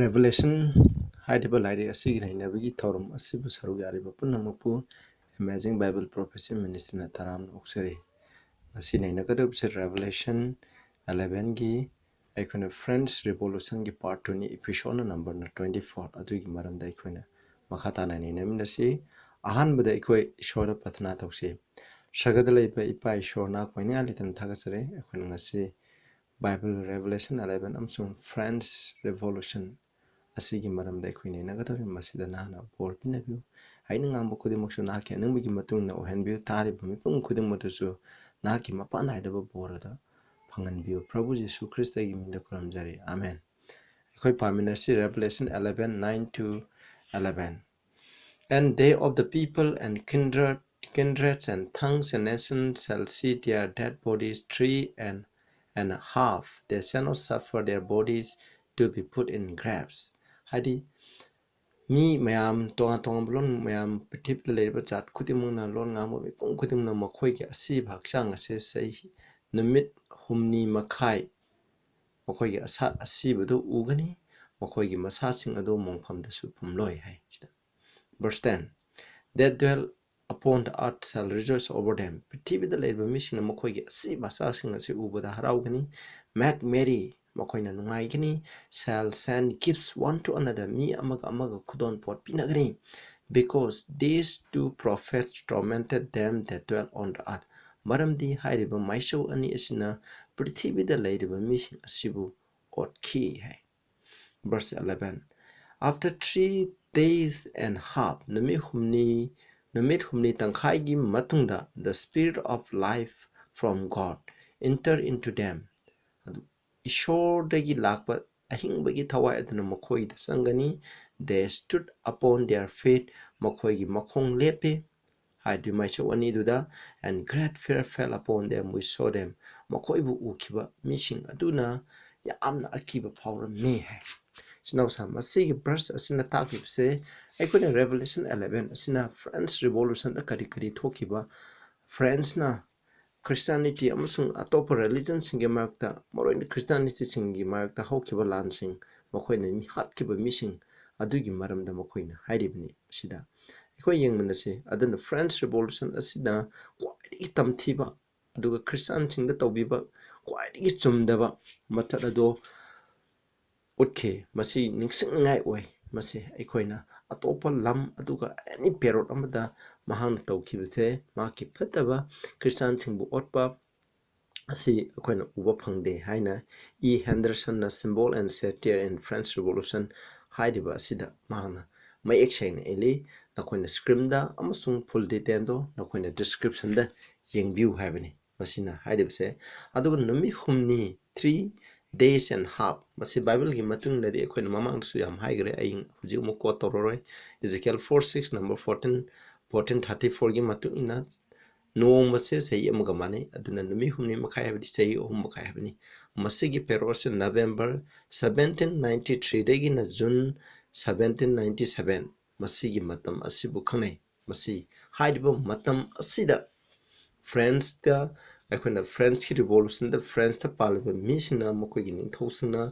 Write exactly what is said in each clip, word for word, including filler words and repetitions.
Revelation ꯍꯥꯏꯔꯤꯕ ꯂꯥꯏꯔꯤꯛ ꯑꯁꯤꯒꯤ ꯅꯩꯅꯕꯒꯤ ꯊꯧꯔꯝ ꯑꯁꯤꯕꯨ ꯁꯔꯨꯛ ꯌꯥꯔꯤꯕ ꯄꯨꯝꯅꯃꯛꯄꯨ Amazing Bible Prophecy Ministryꯅ ꯇꯔꯥꯝꯅ ꯑꯣꯛꯆꯔꯤ꯫ ꯉꯁꯤ ꯅꯩꯅꯒꯗꯧꯕꯁꯦ Revelation elevenꯒꯤ ꯑꯩꯈꯣꯏꯅ French Revolutionꯒꯤ part twoꯅꯤ, episodeꯅ numberꯅ twenty four꯫ ꯑꯗꯨꯒꯤ ꯃꯔꯝꯗ ꯑꯩꯈꯣꯏꯅ ꯃꯈꯥ ꯇꯥꯅ ꯅꯩꯅꯃꯤꯟꯅꯁꯤ꯫ ꯑꯍꯥꯟꯕꯗ ꯑꯩꯈꯣꯏ ꯏꯁꯣꯔꯗ ꯄ꯭ꯔꯊꯅꯥ ꯇꯧꯁꯤ꯫ ꯁꯔꯒꯗ ꯂꯩꯕ ꯏꯄꯥ ꯏꯁꯣꯔ, ꯅꯍꯥꯛꯄꯨ ꯑꯩꯅ ꯂꯩꯇꯅ ꯊꯥꯒꯠꯆꯔꯤ꯫ ꯑꯩꯈꯣꯏꯅ ꯉꯁꯤ Bible Revelation eleven ꯑꯃꯁꯨꯡ French Revolution ꯑꯁꯤꯒꯤ ꯃꯔꯝꯗ ꯑꯩꯈꯣꯏ ꯅꯩꯅꯒꯗꯧꯔꯤꯕ ꯃꯁꯤꯗ ꯅꯍꯥꯛꯅ ꯕꯣꯔ ꯄꯤꯅꯕꯤꯌꯨ꯫ ꯑꯩꯅ ꯉꯥꯡꯕ ꯈꯨꯗꯤꯡꯃꯛꯁꯨ ꯅꯍꯥꯛꯀꯤ ꯑꯅꯤꯡꯕꯒꯤ ꯃꯇꯨꯡ ꯏꯟꯅ ꯑꯣꯏꯍꯟꯕꯤꯌꯨ꯫ ꯇꯥꯔꯤꯕ ꯃꯤꯄꯨꯝ ꯈꯨꯗꯤꯡꯃꯛꯇꯁꯨ ꯅꯍꯥꯛꯀꯤ ꯃꯄꯥꯟ ꯅꯥꯏꯗꯕ ꯕꯣꯔ ꯑꯗꯨ ꯐꯪꯍꯟꯕꯤꯌꯨ꯫ ꯄ꯭ꯔꯚꯨ ꯖꯤꯁꯨ ꯈ꯭ꯔꯤꯁꯇꯒꯤ ꯃꯤꯡꯗ ꯈꯨꯔꯨꯝꯖꯔꯤ, ꯑꯃꯦꯟ꯫ ꯑꯩꯈꯣꯏ ꯄꯥꯃꯤꯟꯅꯁꯤ Revelation eleven, nine to eleven꯫ And they of the people and kindred, kindreds and tongues and nations shall see their dead bodies three and, and a half. They shall not suffer their bodies to be put in graves. ꯍꯥꯏꯗꯤ ꯃꯤ ꯃꯌꯥꯝ, ꯇꯣꯉꯥꯟ ꯇꯣꯉꯥꯟꯕ ꯂꯣꯟ ꯃꯌꯥꯝ, ꯄ꯭ꯔꯤꯊꯤꯕꯤꯗ ꯂꯩꯔꯤꯕ ꯖꯥꯠ ꯈꯨꯗꯤꯡꯃꯛꯅ, ꯂꯣꯟ ꯉꯥꯡꯕ ꯃꯤꯄꯨꯝ ꯈꯨꯗꯤꯡꯃꯛꯅ ꯃꯈꯣꯏꯒꯤ ꯑꯁꯤꯕ ꯍꯛꯆꯥꯡ ꯑꯁꯦ ꯆꯍꯤ, ꯅꯨꯃꯤꯠ ꯍꯨꯝꯅꯤ ꯃꯈꯥꯏ ꯃꯈꯣꯏꯒꯤ ꯑꯁꯥ-, ꯑꯁꯤꯕꯗꯨ ꯎꯒꯅꯤ, ꯃꯈꯣꯏꯒꯤ ꯃꯁꯥꯁꯤꯡ ꯑꯗꯨ ꯃꯣꯡꯐꯝꯗꯁꯨ ꯐꯨꯝꯂꯣꯏ ꯍꯥꯏ ꯁꯤꯗ꯫ Verse ten, That dwell upon the earth shall rejoice over them. ꯄ꯭ꯔꯤꯊꯤꯕꯤꯗ ꯂꯩꯔꯤꯕ ꯃꯤꯁꯤꯡꯅ ꯃꯈꯣꯏꯒꯤ ꯑꯁꯤꯕ ꯃꯁꯥꯁꯤꯡ ꯑꯁꯤ ꯎꯕꯗ ꯍꯔꯥꯎꯒꯅꯤ, make merry, ꯃꯈꯣꯏꯅ ꯅꯨꯡꯉꯥꯏꯒꯅꯤ, shall send gifts one to another, ꯃꯤ ꯑꯃꯒ ꯑꯃꯒ ꯈꯨꯗꯣꯜ ꯄꯣꯠ ꯄꯤꯅꯒꯅꯤ, because these two prophets tormented them that dwell on the earth. ꯃꯔꯝꯗꯤ ꯍꯥꯏꯔꯤꯕ ꯃꯥꯏꯆꯧ ꯑꯅꯤ ꯑꯁꯤꯅ ꯄ꯭ꯔꯤꯊꯤꯕꯤꯗ ꯂꯩꯔꯤꯕ ꯃꯤꯁꯤꯡ ꯑꯁꯤꯕꯨ ꯑꯣꯠꯈꯤ ꯍꯥꯏ꯫ Verse eleven, After three days and half, ꯅꯨꯃꯤꯠ ꯍꯨꯝꯅꯤ, ꯅꯨꯃꯤꯠ ꯍꯨꯝꯅꯤ ꯇꯪꯈꯥꯏꯒꯤ ꯃꯇꯨꯡꯗ, the spirit of life from God enter into them. ꯑꯗꯨ ꯏꯁꯣꯔꯗꯒꯤ ꯂꯥꯛꯄ ꯑꯍꯤꯡꯕꯒꯤ ꯊꯋꯥꯏ ꯑꯗꯨꯅ ꯃꯈꯣꯏꯗ ꯆꯪꯒꯅꯤ꯫ They stood upon their feet, ꯃꯈꯣꯏꯒꯤ ꯃꯈꯣꯡ ꯂꯦꯞꯄꯤ꯫ ꯍꯥꯏꯗꯤ ꯃꯥꯏꯆꯧ ꯑꯅꯤꯗꯨꯗ, and great fear fell upon them, we saw them. ꯃꯈꯣꯏꯕꯨ ꯎꯈꯤꯕ ꯃꯤꯁꯤꯡ ꯑꯗꯨꯅ ꯌꯥꯝꯅ ꯑꯀꯤꯕ ꯐꯥꯎꯔꯝꯃꯤ ꯍꯥꯏ꯫ ꯏꯆꯤꯟ ꯏꯅꯥꯎꯁꯥ, ꯃꯁꯤꯒꯤ verse ꯑꯁꯤꯅ ꯇꯥꯛꯂꯤꯕꯁꯦ, ꯑꯩꯈꯣꯏꯅ Revelation eleven ꯑꯁꯤꯅ French Revolutionꯗ ꯀꯔꯤ ꯀꯔꯤ ꯊꯣꯛꯈꯤꯕ, Franceꯅ Christianity ꯑꯃꯁꯨꯡ ꯑꯇꯣꯞꯄ religionꯁꯤꯡꯒꯤ ꯃꯔꯛꯇ, ꯃꯔꯨꯑꯣꯏꯅ Christianityꯁꯤꯡꯒꯤ ꯃꯔꯛꯇ ꯍꯧꯈꯤꯕ ꯂꯥꯟꯁꯤꯡ, ꯃꯈꯣꯏꯅ ꯃꯤ ꯍꯥꯠꯈꯤꯕ ꯃꯤꯁꯤꯡ ꯑꯗꯨꯒꯤ ꯃꯔꯝꯗ ꯃꯈꯣꯏꯅ ꯍꯥꯏꯔꯤꯕꯅꯤ꯫ ꯃꯁꯤꯗ ꯑꯩꯈꯣꯏ ꯌꯦꯡꯃꯤꯟꯅꯁꯤ꯫ ꯑꯗꯨꯅ French Revolution ꯑꯁꯤꯅ ꯈ꯭ꯋꯥꯏꯗꯒꯤ ꯇꯝꯊꯤꯕ ꯑꯗꯨꯒ ꯈ꯭ꯔꯤꯁꯇꯥꯟꯁꯤꯡꯗ ꯇꯧꯕꯤꯕ ꯈ꯭ꯋꯥꯏꯗꯒꯤ ꯆꯨꯝꯗꯕ ꯃꯊꯠ ꯑꯗꯣ ꯎꯠꯈꯤ꯫ ꯃꯁꯤ ꯅꯤꯡꯁꯤꯡꯅꯤꯡꯉꯥꯏ ꯑꯣꯏ꯫ ꯃꯁꯤ ꯑꯩꯈꯣꯏꯅ ꯑꯇꯣꯞꯄ ꯂꯝ ꯑꯗꯨꯒ any period ꯑꯃꯗ ꯃꯍꯥꯛꯅ ꯇꯧꯈꯤꯕꯁꯦ, ꯃꯍꯥꯛꯀꯤ ꯐꯠꯇꯕ ꯈ꯭ꯔꯤꯁꯇꯥꯟꯁꯤꯡꯕꯨ ꯑꯣꯠꯄ ꯑꯁꯤ ꯑꯩꯈꯣꯏꯅ ꯎꯕ ꯐꯪꯗꯦ ꯍꯥꯏꯅ E ꯍꯦꯟꯗꯔꯁꯟꯅ Symbol and Satire in French Revolution ꯍꯥꯏꯔꯤꯕ ꯑꯁꯤꯗ ꯃꯍꯥꯛꯅ ꯃꯌꯦꯛ ꯁꯦꯡꯅ ꯏꯜꯂꯤ꯫ ꯅꯈꯣꯏꯅ screenꯗ ꯑꯃꯁꯨꯡ full detailꯗꯣ ꯅꯈꯣꯏꯅ descriptionꯗ ꯌꯦꯡꯕꯤꯌꯨ ꯍꯥꯏꯕꯅꯤ꯫ ꯃꯁꯤꯅ ꯍꯥꯏꯔꯤꯕꯁꯦ꯫ ꯑꯗꯨꯒ ꯅꯨꯃꯤꯠ ꯍꯨꯝꯅꯤ, three days and half, ꯃꯁꯤ ꯕꯥꯏꯕꯜꯒꯤ ꯃꯇꯨꯡ ꯏꯟꯅꯗꯤ ꯑꯩꯈꯣꯏꯅ ꯃꯃꯥꯡꯗꯁꯨ ꯌꯥꯝ ꯍꯥꯏꯈ꯭ꯔꯦ, ꯑꯩ ꯍꯧꯖꯤꯛ ꯑꯃꯨꯛ quote ꯇꯧꯔꯔꯣꯏ꯫ Ezekiel four six, number fourteen, fourteen thirty fourꯒꯤ ꯃꯇꯨꯡ ꯏꯟꯅ ꯅꯣꯡꯃꯁꯦ ꯆꯍꯤ ꯑꯃꯒ ꯃꯥꯟꯅꯩ꯫ ꯑꯗꯨꯅ ꯅꯨꯃꯤꯠ ꯍꯨꯝꯅꯤ ꯃꯈꯥꯏ ꯍꯥꯏꯕꯗꯤ ꯆꯍꯤ ꯑꯍꯨꯝ ꯃꯈꯥꯏ ꯍꯥꯏꯕꯅꯤ꯫ ꯃꯁꯤꯒꯤ periodꯁꯦ November seventeen ninety threeꯗꯒꯤꯅ June seventeen ninety seven, ꯃꯁꯤꯒꯤ ꯃꯇꯝ ꯑꯁꯤꯕꯨ ꯈꯪꯅꯩ꯫ ꯃꯁꯤ ꯍꯥꯏꯔꯤꯕ ꯃꯇꯝ ꯑꯁꯤꯗ Franceꯇ, ꯑꯩꯈꯣꯏꯅ Franceꯀꯤ Revolutionꯗ Franceꯇ ꯄꯥꯜꯂꯤꯕ ꯃꯤꯁꯤꯡꯅ, ꯃꯈꯣꯏꯒꯤ ꯅꯤꯡꯊꯧꯁꯤꯡꯅ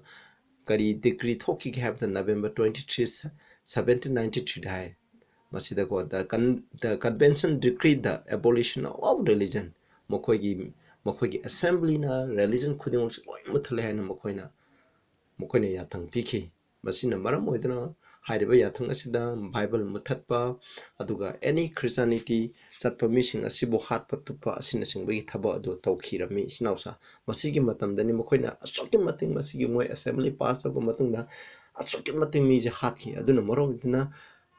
ꯀꯔꯤ decree ꯊꯣꯛꯈꯤꯒꯦ ꯍꯥꯏꯕꯗ November twenty three, seventeen ninety threeꯗ high. ꯃꯁꯤꯗꯀꯣ, the con-, the convention decreed the abolition of all religion, ꯃꯈꯣꯏꯒꯤ, ꯃꯈꯣꯏꯒꯤ assemblyꯅ religion ꯈꯨꯗꯤꯡꯃꯛꯁꯦ ꯂꯣꯏ ꯃꯨꯠꯊꯠꯂꯦ ꯍꯥꯏꯅ ꯃꯈꯣꯏꯅ, ꯃꯈꯣꯏꯅ ꯌꯥꯊꯪ ꯄꯤꯈꯤ꯫ ꯃꯁꯤꯅ ꯃꯔꯝ ꯑꯣꯏꯗꯨꯅ ꯍꯥꯏꯔꯤꯕ ꯌꯥꯊꯪ ꯑꯁꯤꯗ ꯕꯥꯏꯕꯜ ꯃꯨꯠꯊꯠꯄ, ꯑꯗꯨꯒ any Christianity ꯆꯠꯄ ꯃꯤꯁꯤꯡ ꯑꯁꯤꯕꯨ ꯍꯥꯠꯄ ꯇꯨꯞꯄ ꯑꯁꯤꯅꯆꯤꯡꯕꯒꯤ ꯊꯕꯛ ꯑꯗꯨ ꯇꯧꯈꯤꯔꯝꯃꯤ꯫ ꯏꯆꯤꯟ ꯏꯅꯥꯎꯁꯥ, ꯃꯁꯤꯒꯤ ꯃꯇꯝꯗꯅꯤ ꯃꯈꯣꯏꯅ ꯑꯁꯨꯛꯀꯤ ꯃꯇꯤꯛ, ꯃꯁꯤꯒꯤ ꯃꯣꯏ assembly pass ꯇꯧꯔꯕ ꯃꯇꯨꯡꯗ ꯑꯁꯨꯛꯀꯤ ꯃꯇꯤꯛ ꯃꯤꯁꯦ ꯍꯥꯠꯈꯤ꯫ ꯑꯗꯨꯅ ꯃꯔꯝ ꯑꯣꯏꯗꯨꯅ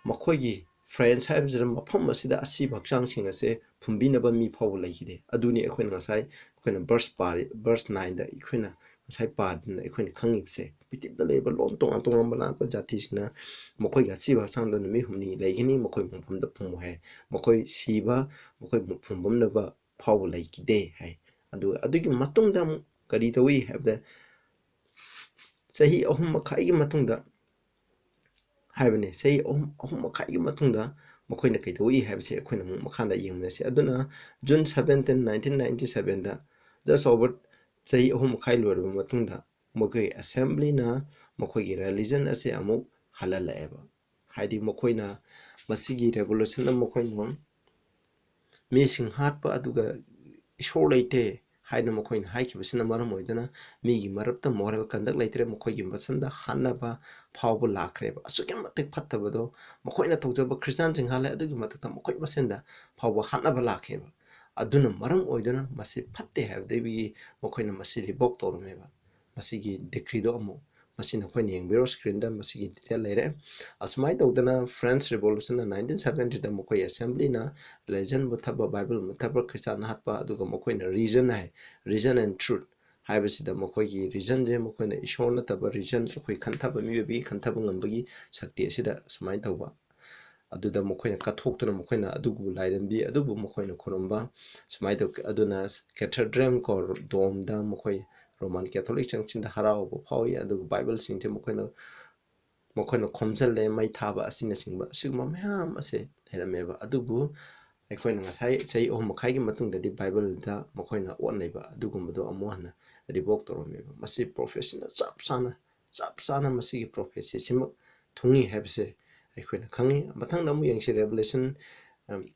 ꯃꯈꯣꯏꯒꯤ France ꯍꯥꯏꯕꯁꯤꯗ ꯃꯐꯝ ꯑꯁꯤꯗ ꯑꯁꯤꯕ ꯍꯛꯆꯥꯡꯁꯤꯡ ꯑꯁꯦ ꯐꯨꯝꯕꯤꯅꯕ ꯃꯤ ꯐꯥꯎꯕ ꯂꯩꯈꯤꯗꯦ꯫ ꯑꯗꯨꯅꯤ ꯑꯩꯈꯣꯏꯅ ꯉꯁꯥꯏ, ꯑꯩꯈꯣꯏꯅ verse ꯄꯥꯔꯤ, verse nineꯗ ꯑꯩꯈꯣꯏꯅ ꯉꯁꯥꯏ ꯄꯥꯗꯨꯅ ꯑꯩꯈꯣꯏꯅ ꯈꯪꯉꯤꯕꯁꯦ꯫ ꯄ꯭ꯔꯤꯊꯤꯕꯤꯗ ꯂꯩꯔꯤꯕ ꯂꯣꯟ ꯇꯣꯉꯥꯟ ꯇꯣꯉꯥꯟꯕ ꯂꯥꯛꯄ ꯖꯥꯇꯤꯁꯤꯡꯅ ꯃꯈꯣꯏꯒꯤ ꯑꯁꯤꯕ ꯍꯛꯆꯥꯡꯗ ꯅꯨꯃꯤꯠ ꯍꯨꯝꯅꯤ ꯂꯩꯒꯅꯤ, ꯃꯈꯣꯏ ꯃꯐꯝꯗ ꯐꯨꯝꯃꯨ ꯍꯥꯏ꯫ ꯃꯈꯣꯏ ꯁꯤꯕ, ꯃꯈꯣꯏ ꯐꯨꯝꯕꯝꯅꯕ ꯐꯥꯎꯕ ꯂꯩꯈꯤꯗꯦ ꯍꯥꯏ꯫ ꯑꯗꯨ, ꯑꯗꯨꯒꯤ ꯃꯇꯨꯡꯗ ꯑꯃꯨꯛ ꯀꯔꯤ ꯇꯧꯏ ꯍꯥꯏꯕꯗ, ꯆꯍꯤ ꯑꯍꯨꯝ ꯃꯈꯥꯏꯒꯤ ꯃꯇꯨꯡꯗ ꯍꯥꯏꯕꯅꯤ, ꯆꯍꯤ ꯑꯍꯨꯝ, ꯑꯍꯨꯝ ꯃꯈꯥꯏꯒꯤ ꯃꯇꯨꯡꯗ ꯃꯈꯣꯏꯅ ꯀꯩꯗꯧꯏ ꯍꯥꯏꯕꯁꯦ ꯑꯩꯈꯣꯏꯅ ꯑꯃꯨꯛ ꯃꯈꯥꯗ ꯌꯦꯡꯃꯤꯟꯅꯁꯤ꯫ ꯑꯗꯨꯅ June seventeen, nineteen ninety sevenꯗ, just over ꯆꯍꯤ ꯑꯍꯨꯝ ꯃꯈꯥꯏ ꯂꯣꯏꯔꯕ ꯃꯇꯨꯡꯗ, ꯃꯈꯣꯏ assemblyꯅ ꯃꯈꯣꯏꯒꯤ religion ꯑꯁꯦ ꯑꯃꯨꯛ ꯍꯜꯍꯜꯂꯛꯑꯦꯕ꯫ ꯍꯥꯏꯗꯤ ꯃꯈꯣꯏꯅ ꯃꯁꯤꯒꯤ revolution ꯑꯃ ꯃꯈꯣꯏꯅ ꯃꯤꯁꯤꯡ ꯍꯥꯠꯄ ꯑꯗꯨꯒ ꯏꯁꯣꯔ ꯂꯩꯇꯦ ꯍꯥꯏꯅ ꯃꯈꯣꯏꯅ ꯍꯥꯏꯈꯤꯕꯁꯤꯅ ꯃꯔꯝ ꯑꯣꯏꯗꯨꯅ ꯃꯤꯒꯤ ꯃꯔꯛꯇ moral conduct ꯂꯩꯇ꯭ꯔꯦ, ꯃꯈꯣꯏꯒꯤ ꯃꯁꯦꯟꯗ ꯍꯥꯠꯅꯕ ꯐꯥꯎꯕ ꯂꯥꯛꯈ꯭ꯔꯦꯕ꯫ ꯑꯁꯨꯛꯀꯤ ꯃꯇꯤꯛ ꯐꯠꯇꯕꯗꯣ ꯃꯈꯣꯏꯅ ꯇꯧꯖꯕ ꯈ꯭ꯔꯤꯁꯇꯥꯟꯁꯤꯡ ꯍꯥꯠꯂꯦ, ꯑꯗꯨꯒꯤ ꯃꯊꯛꯇ ꯃꯈꯣꯏ ꯃꯁꯦꯟꯗ ꯐꯥꯎꯕ ꯍꯥꯠꯅꯕ ꯂꯥꯛꯈꯤꯑꯕ꯫ ꯑꯗꯨꯅ ꯃꯔꯝ ꯑꯣꯏꯗꯨꯅ ꯃꯁꯤ ꯐꯠꯇꯦ ꯍꯥꯏꯕꯗꯒꯤ ꯃꯈꯣꯏꯅ ꯃꯁꯤ revoke ꯇꯧꯔꯝꯃꯦꯕ꯫ ꯃꯁꯤꯒꯤ decreeꯗꯣ ꯑꯃꯨꯛ ꯃꯁꯤ ꯅꯈꯣꯏꯅ ꯌꯦꯡꯕꯤꯔꯣ, screenꯗ ꯃꯁꯤꯒꯤ detail ꯂꯩꯔꯦ꯫ ꯑꯁꯨꯃꯥꯏꯅ ꯇꯧꯗꯅ French Revolutionꯅ nineteen seventyꯗ ꯃꯈꯣꯏ assemblyꯅ religion ꯃꯨꯠꯊꯕ, Bible ꯃꯨꯠꯊꯕ, ꯈ꯭ꯔꯤꯁꯇꯥꯟ ꯍꯥꯠꯄ, ꯑꯗꯨꯒ ꯃꯈꯣꯏꯅ reason high, reason and truth ꯍꯥꯏꯕꯁꯤꯗ ꯃꯈꯣꯏꯒꯤ reasonꯁꯦ ꯃꯈꯣꯏꯅ ꯏꯁꯣꯔ ꯅꯠꯇꯕ reason, ꯑꯩꯈꯣꯏ ꯈꯟꯊꯕ, ꯃꯤꯑꯣꯏꯕꯒꯤ ꯈꯟꯊꯕ ꯉꯝꯕꯒꯤ ꯁꯛꯇꯤ ꯑꯁꯤꯗ ꯁꯨꯃꯥꯏꯅ ꯇꯧꯕ꯫ ꯑꯗꯨꯗ ꯃꯈꯣꯏꯅ ꯀꯠꯊꯣꯛꯇꯨꯅ ꯃꯈꯣꯏꯅ ꯑꯗꯨꯕꯨ ꯂꯥꯏꯔꯦꯝꯕꯤ ꯑꯗꯨꯕꯨ ꯃꯈꯣꯏꯅ ꯈꯨꯔꯨꯝꯕ꯫ ꯁꯨꯃꯥꯏꯅ ꯇꯧ, ꯑꯗꯨꯅ cathedral ꯀꯣ, domeꯗ ꯃꯈꯣꯏ Roman Catholic ꯆꯪꯁꯤꯡꯗ ꯍꯔꯥꯎꯕ ꯐꯥꯎꯏ, ꯑꯗꯨꯒ Bibleꯁꯤꯡꯁꯦ ꯃꯈꯣꯏꯅ ꯃꯈꯣꯏꯅ ꯈꯣꯝꯖꯤꯜꯂꯦ, ꯃꯩ ꯊꯥꯕ ꯑꯁꯤꯅꯆꯤꯡꯕ ꯑꯁꯤꯒꯨꯝꯕ ꯃꯌꯥꯝ ꯑꯁꯦ ꯂꯩꯔꯝꯃꯦꯕ꯫ ꯑꯗꯨꯕꯨ ꯑꯩꯈꯣꯏꯅ ꯉꯁꯥꯏ ꯆꯍꯤ ꯑꯍꯨꯝ ꯃꯈꯥꯏꯒꯤ ꯃꯇꯨꯡꯗꯗꯤ Bibleꯗ ꯃꯈꯣꯏꯅ ꯑꯣꯟꯅꯩꯕ ꯑꯗꯨꯒꯨꯝꯕꯗꯣ ꯑꯃꯨꯛ ꯍꯟꯅ revoke ꯇꯧꯔꯝꯃꯦꯕ꯫ ꯃꯁꯤ prophecyꯅ ꯆꯞ ꯆꯥꯅ, ꯆꯞ ꯆꯥꯅ ꯃꯁꯤꯒꯤ prophecyꯁꯤꯃꯛ ꯊꯨꯡꯉꯤ ꯍꯥꯏꯕꯁꯦ ꯑꯩꯈꯣꯏꯅ ꯈꯪꯉꯤ꯫ ꯃꯊꯪꯗ ꯑꯃꯨꯛ ꯌꯦꯡꯁꯤ, Revelation, ꯎꯝ,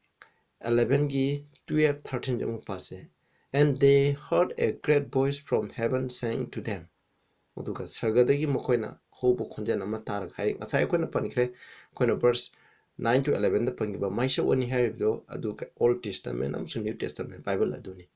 elevenꯒꯤ twelve, thirteenꯁꯦ ꯑꯃꯨꯛ ꯄꯥꯁꯦ꯫ "And they heard a great voice from heaven saying to them", ꯑꯗꯨꯒ ꯁꯔꯒꯗꯒꯤ ꯃꯈꯣꯏꯅ ꯍꯧꯕ ꯈꯣꯟꯖꯦꯜ ꯑꯃ ꯇꯥꯔꯒ ꯍꯥꯏ꯫ ꯉꯁꯥꯏ ꯑꯩꯈꯣꯏꯅ ꯄꯟꯈ꯭ꯔꯦ, ꯑꯩꯈꯣꯏꯅ verse nine to elevenꯗ ꯄꯟꯈꯤꯕ ꯃꯩꯁꯛ ꯑꯅꯤ ꯍꯥꯏꯔꯤꯕꯗꯣ, ꯑꯗꯨ Old Testament ꯑꯃꯁꯨꯡ New Testament Bible ꯑꯗꯨꯅꯤ꯫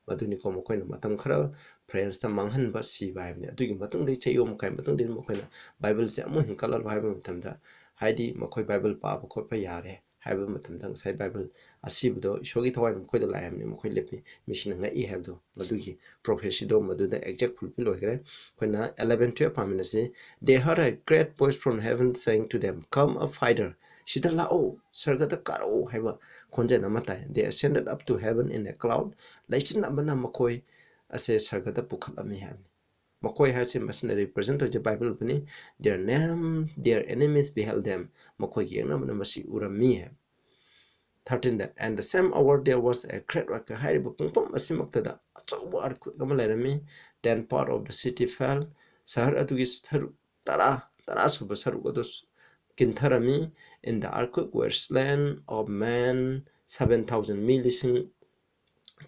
ꯃꯗꯨꯅꯤꯀꯣ ꯃꯈꯣꯏꯅ ꯃꯇꯝ ꯈꯔ Franceꯇ ꯃꯥꯡꯍꯟꯕ, ꯁꯤꯕ ꯍꯥꯏꯕꯅꯤ꯫ ꯑꯗꯨꯒꯤ ꯃꯇꯨꯡꯗꯒꯤ ꯆꯍꯤ ꯑꯍꯨꯝ ꯃꯈꯥꯏ ꯃꯇꯨꯡꯗꯒꯤ ꯃꯈꯣꯏꯅ Bibleꯁꯦ ꯑꯃꯨꯛ ꯍꯤꯡꯀꯠꯍꯜꯂꯣ ꯍꯥꯏꯕ ꯃꯇꯝꯗ, ꯍꯥꯏꯗꯤ ꯃꯈꯣꯏ Bible ꯄꯥꯕ ꯈꯣꯠꯄ ꯌꯥꯔꯦ ꯍꯥꯏꯕ ꯃꯇꯝꯗ, ꯉꯁꯥꯏ Bible ꯑꯁꯤꯕꯗꯣ ꯏꯁꯣꯔꯒꯤ ꯊꯋꯥꯏꯅ ꯃꯈꯣꯏꯗ ꯂꯥꯛꯑꯦ ꯍꯥꯏꯕꯅꯤ, ꯃꯈꯣꯏ ꯂꯦꯞꯄꯤ, ꯃꯤꯁꯤꯡꯅ ꯉꯛꯏ ꯍꯥꯏꯕꯗꯣ, ꯃꯗꯨꯒꯤ prophecyꯗꯣ ꯃꯗꯨꯗ exact fulfill ꯑꯣꯏꯈ꯭ꯔꯦ꯫ ꯑꯩꯈꯣꯏꯅ eleven twelve ꯄꯥꯃꯤꯟꯅꯁꯤ꯫ "They heard a great voice from heaven saying to them, 'Come up hither.'" ꯁꯤꯗ ꯂꯥꯛꯑꯣ, ꯁꯔꯒꯗ ꯀꯥꯔꯛꯑꯣ ꯍꯥꯏꯕ ꯈꯣꯟꯖꯦꯜ ꯑꯃ ꯇꯥꯏ꯫ "They ascended up to heaven in a cloud." ꯂꯩꯆꯤꯟ ꯑꯃꯅ ꯃꯈꯣꯏ ꯑꯁꯦ ꯁꯔꯒꯗ ꯄꯨꯈꯠꯂꯝꯃꯤ ꯍꯥꯏꯕꯅꯤ꯫ ꯃꯈꯣꯏ ꯍꯥꯏꯁꯦ ꯃꯁꯤꯅ represent ꯇꯧꯔꯤꯁꯦ Bible ꯑꯗꯨꯅꯤ꯫ "Their name, their enemies beheld them." ꯃꯈꯣꯏꯒꯤ ꯌꯦꯛꯅꯕꯅ ꯃꯁꯤ ꯎꯔꯝꯃꯤ ꯍꯥꯏ꯫ Thirteenꯗ, "And the same hour there was a great earthquake." ꯍꯥꯏꯔꯤꯕ ꯄꯨꯡꯐꯝ ꯑꯁꯤꯃꯛꯇꯗ ꯑꯆꯧꯕ earthquake ꯑꯃ ꯂꯩꯔꯝꯃꯤ꯫ "Then part of the city fell." ꯁꯍꯔ ꯑꯗꯨꯒꯤ ꯁꯔꯨꯛ ꯇꯔꯥ, ꯇꯔꯥ ꯁꯨꯕ ꯁꯔꯨꯛ ꯑꯗꯨ ꯀꯤꯟꯊꯔꯝꯃꯤ꯫ In the earthquake were slain of men seven thousand, ꯃꯤ ꯂꯤꯁꯤꯡ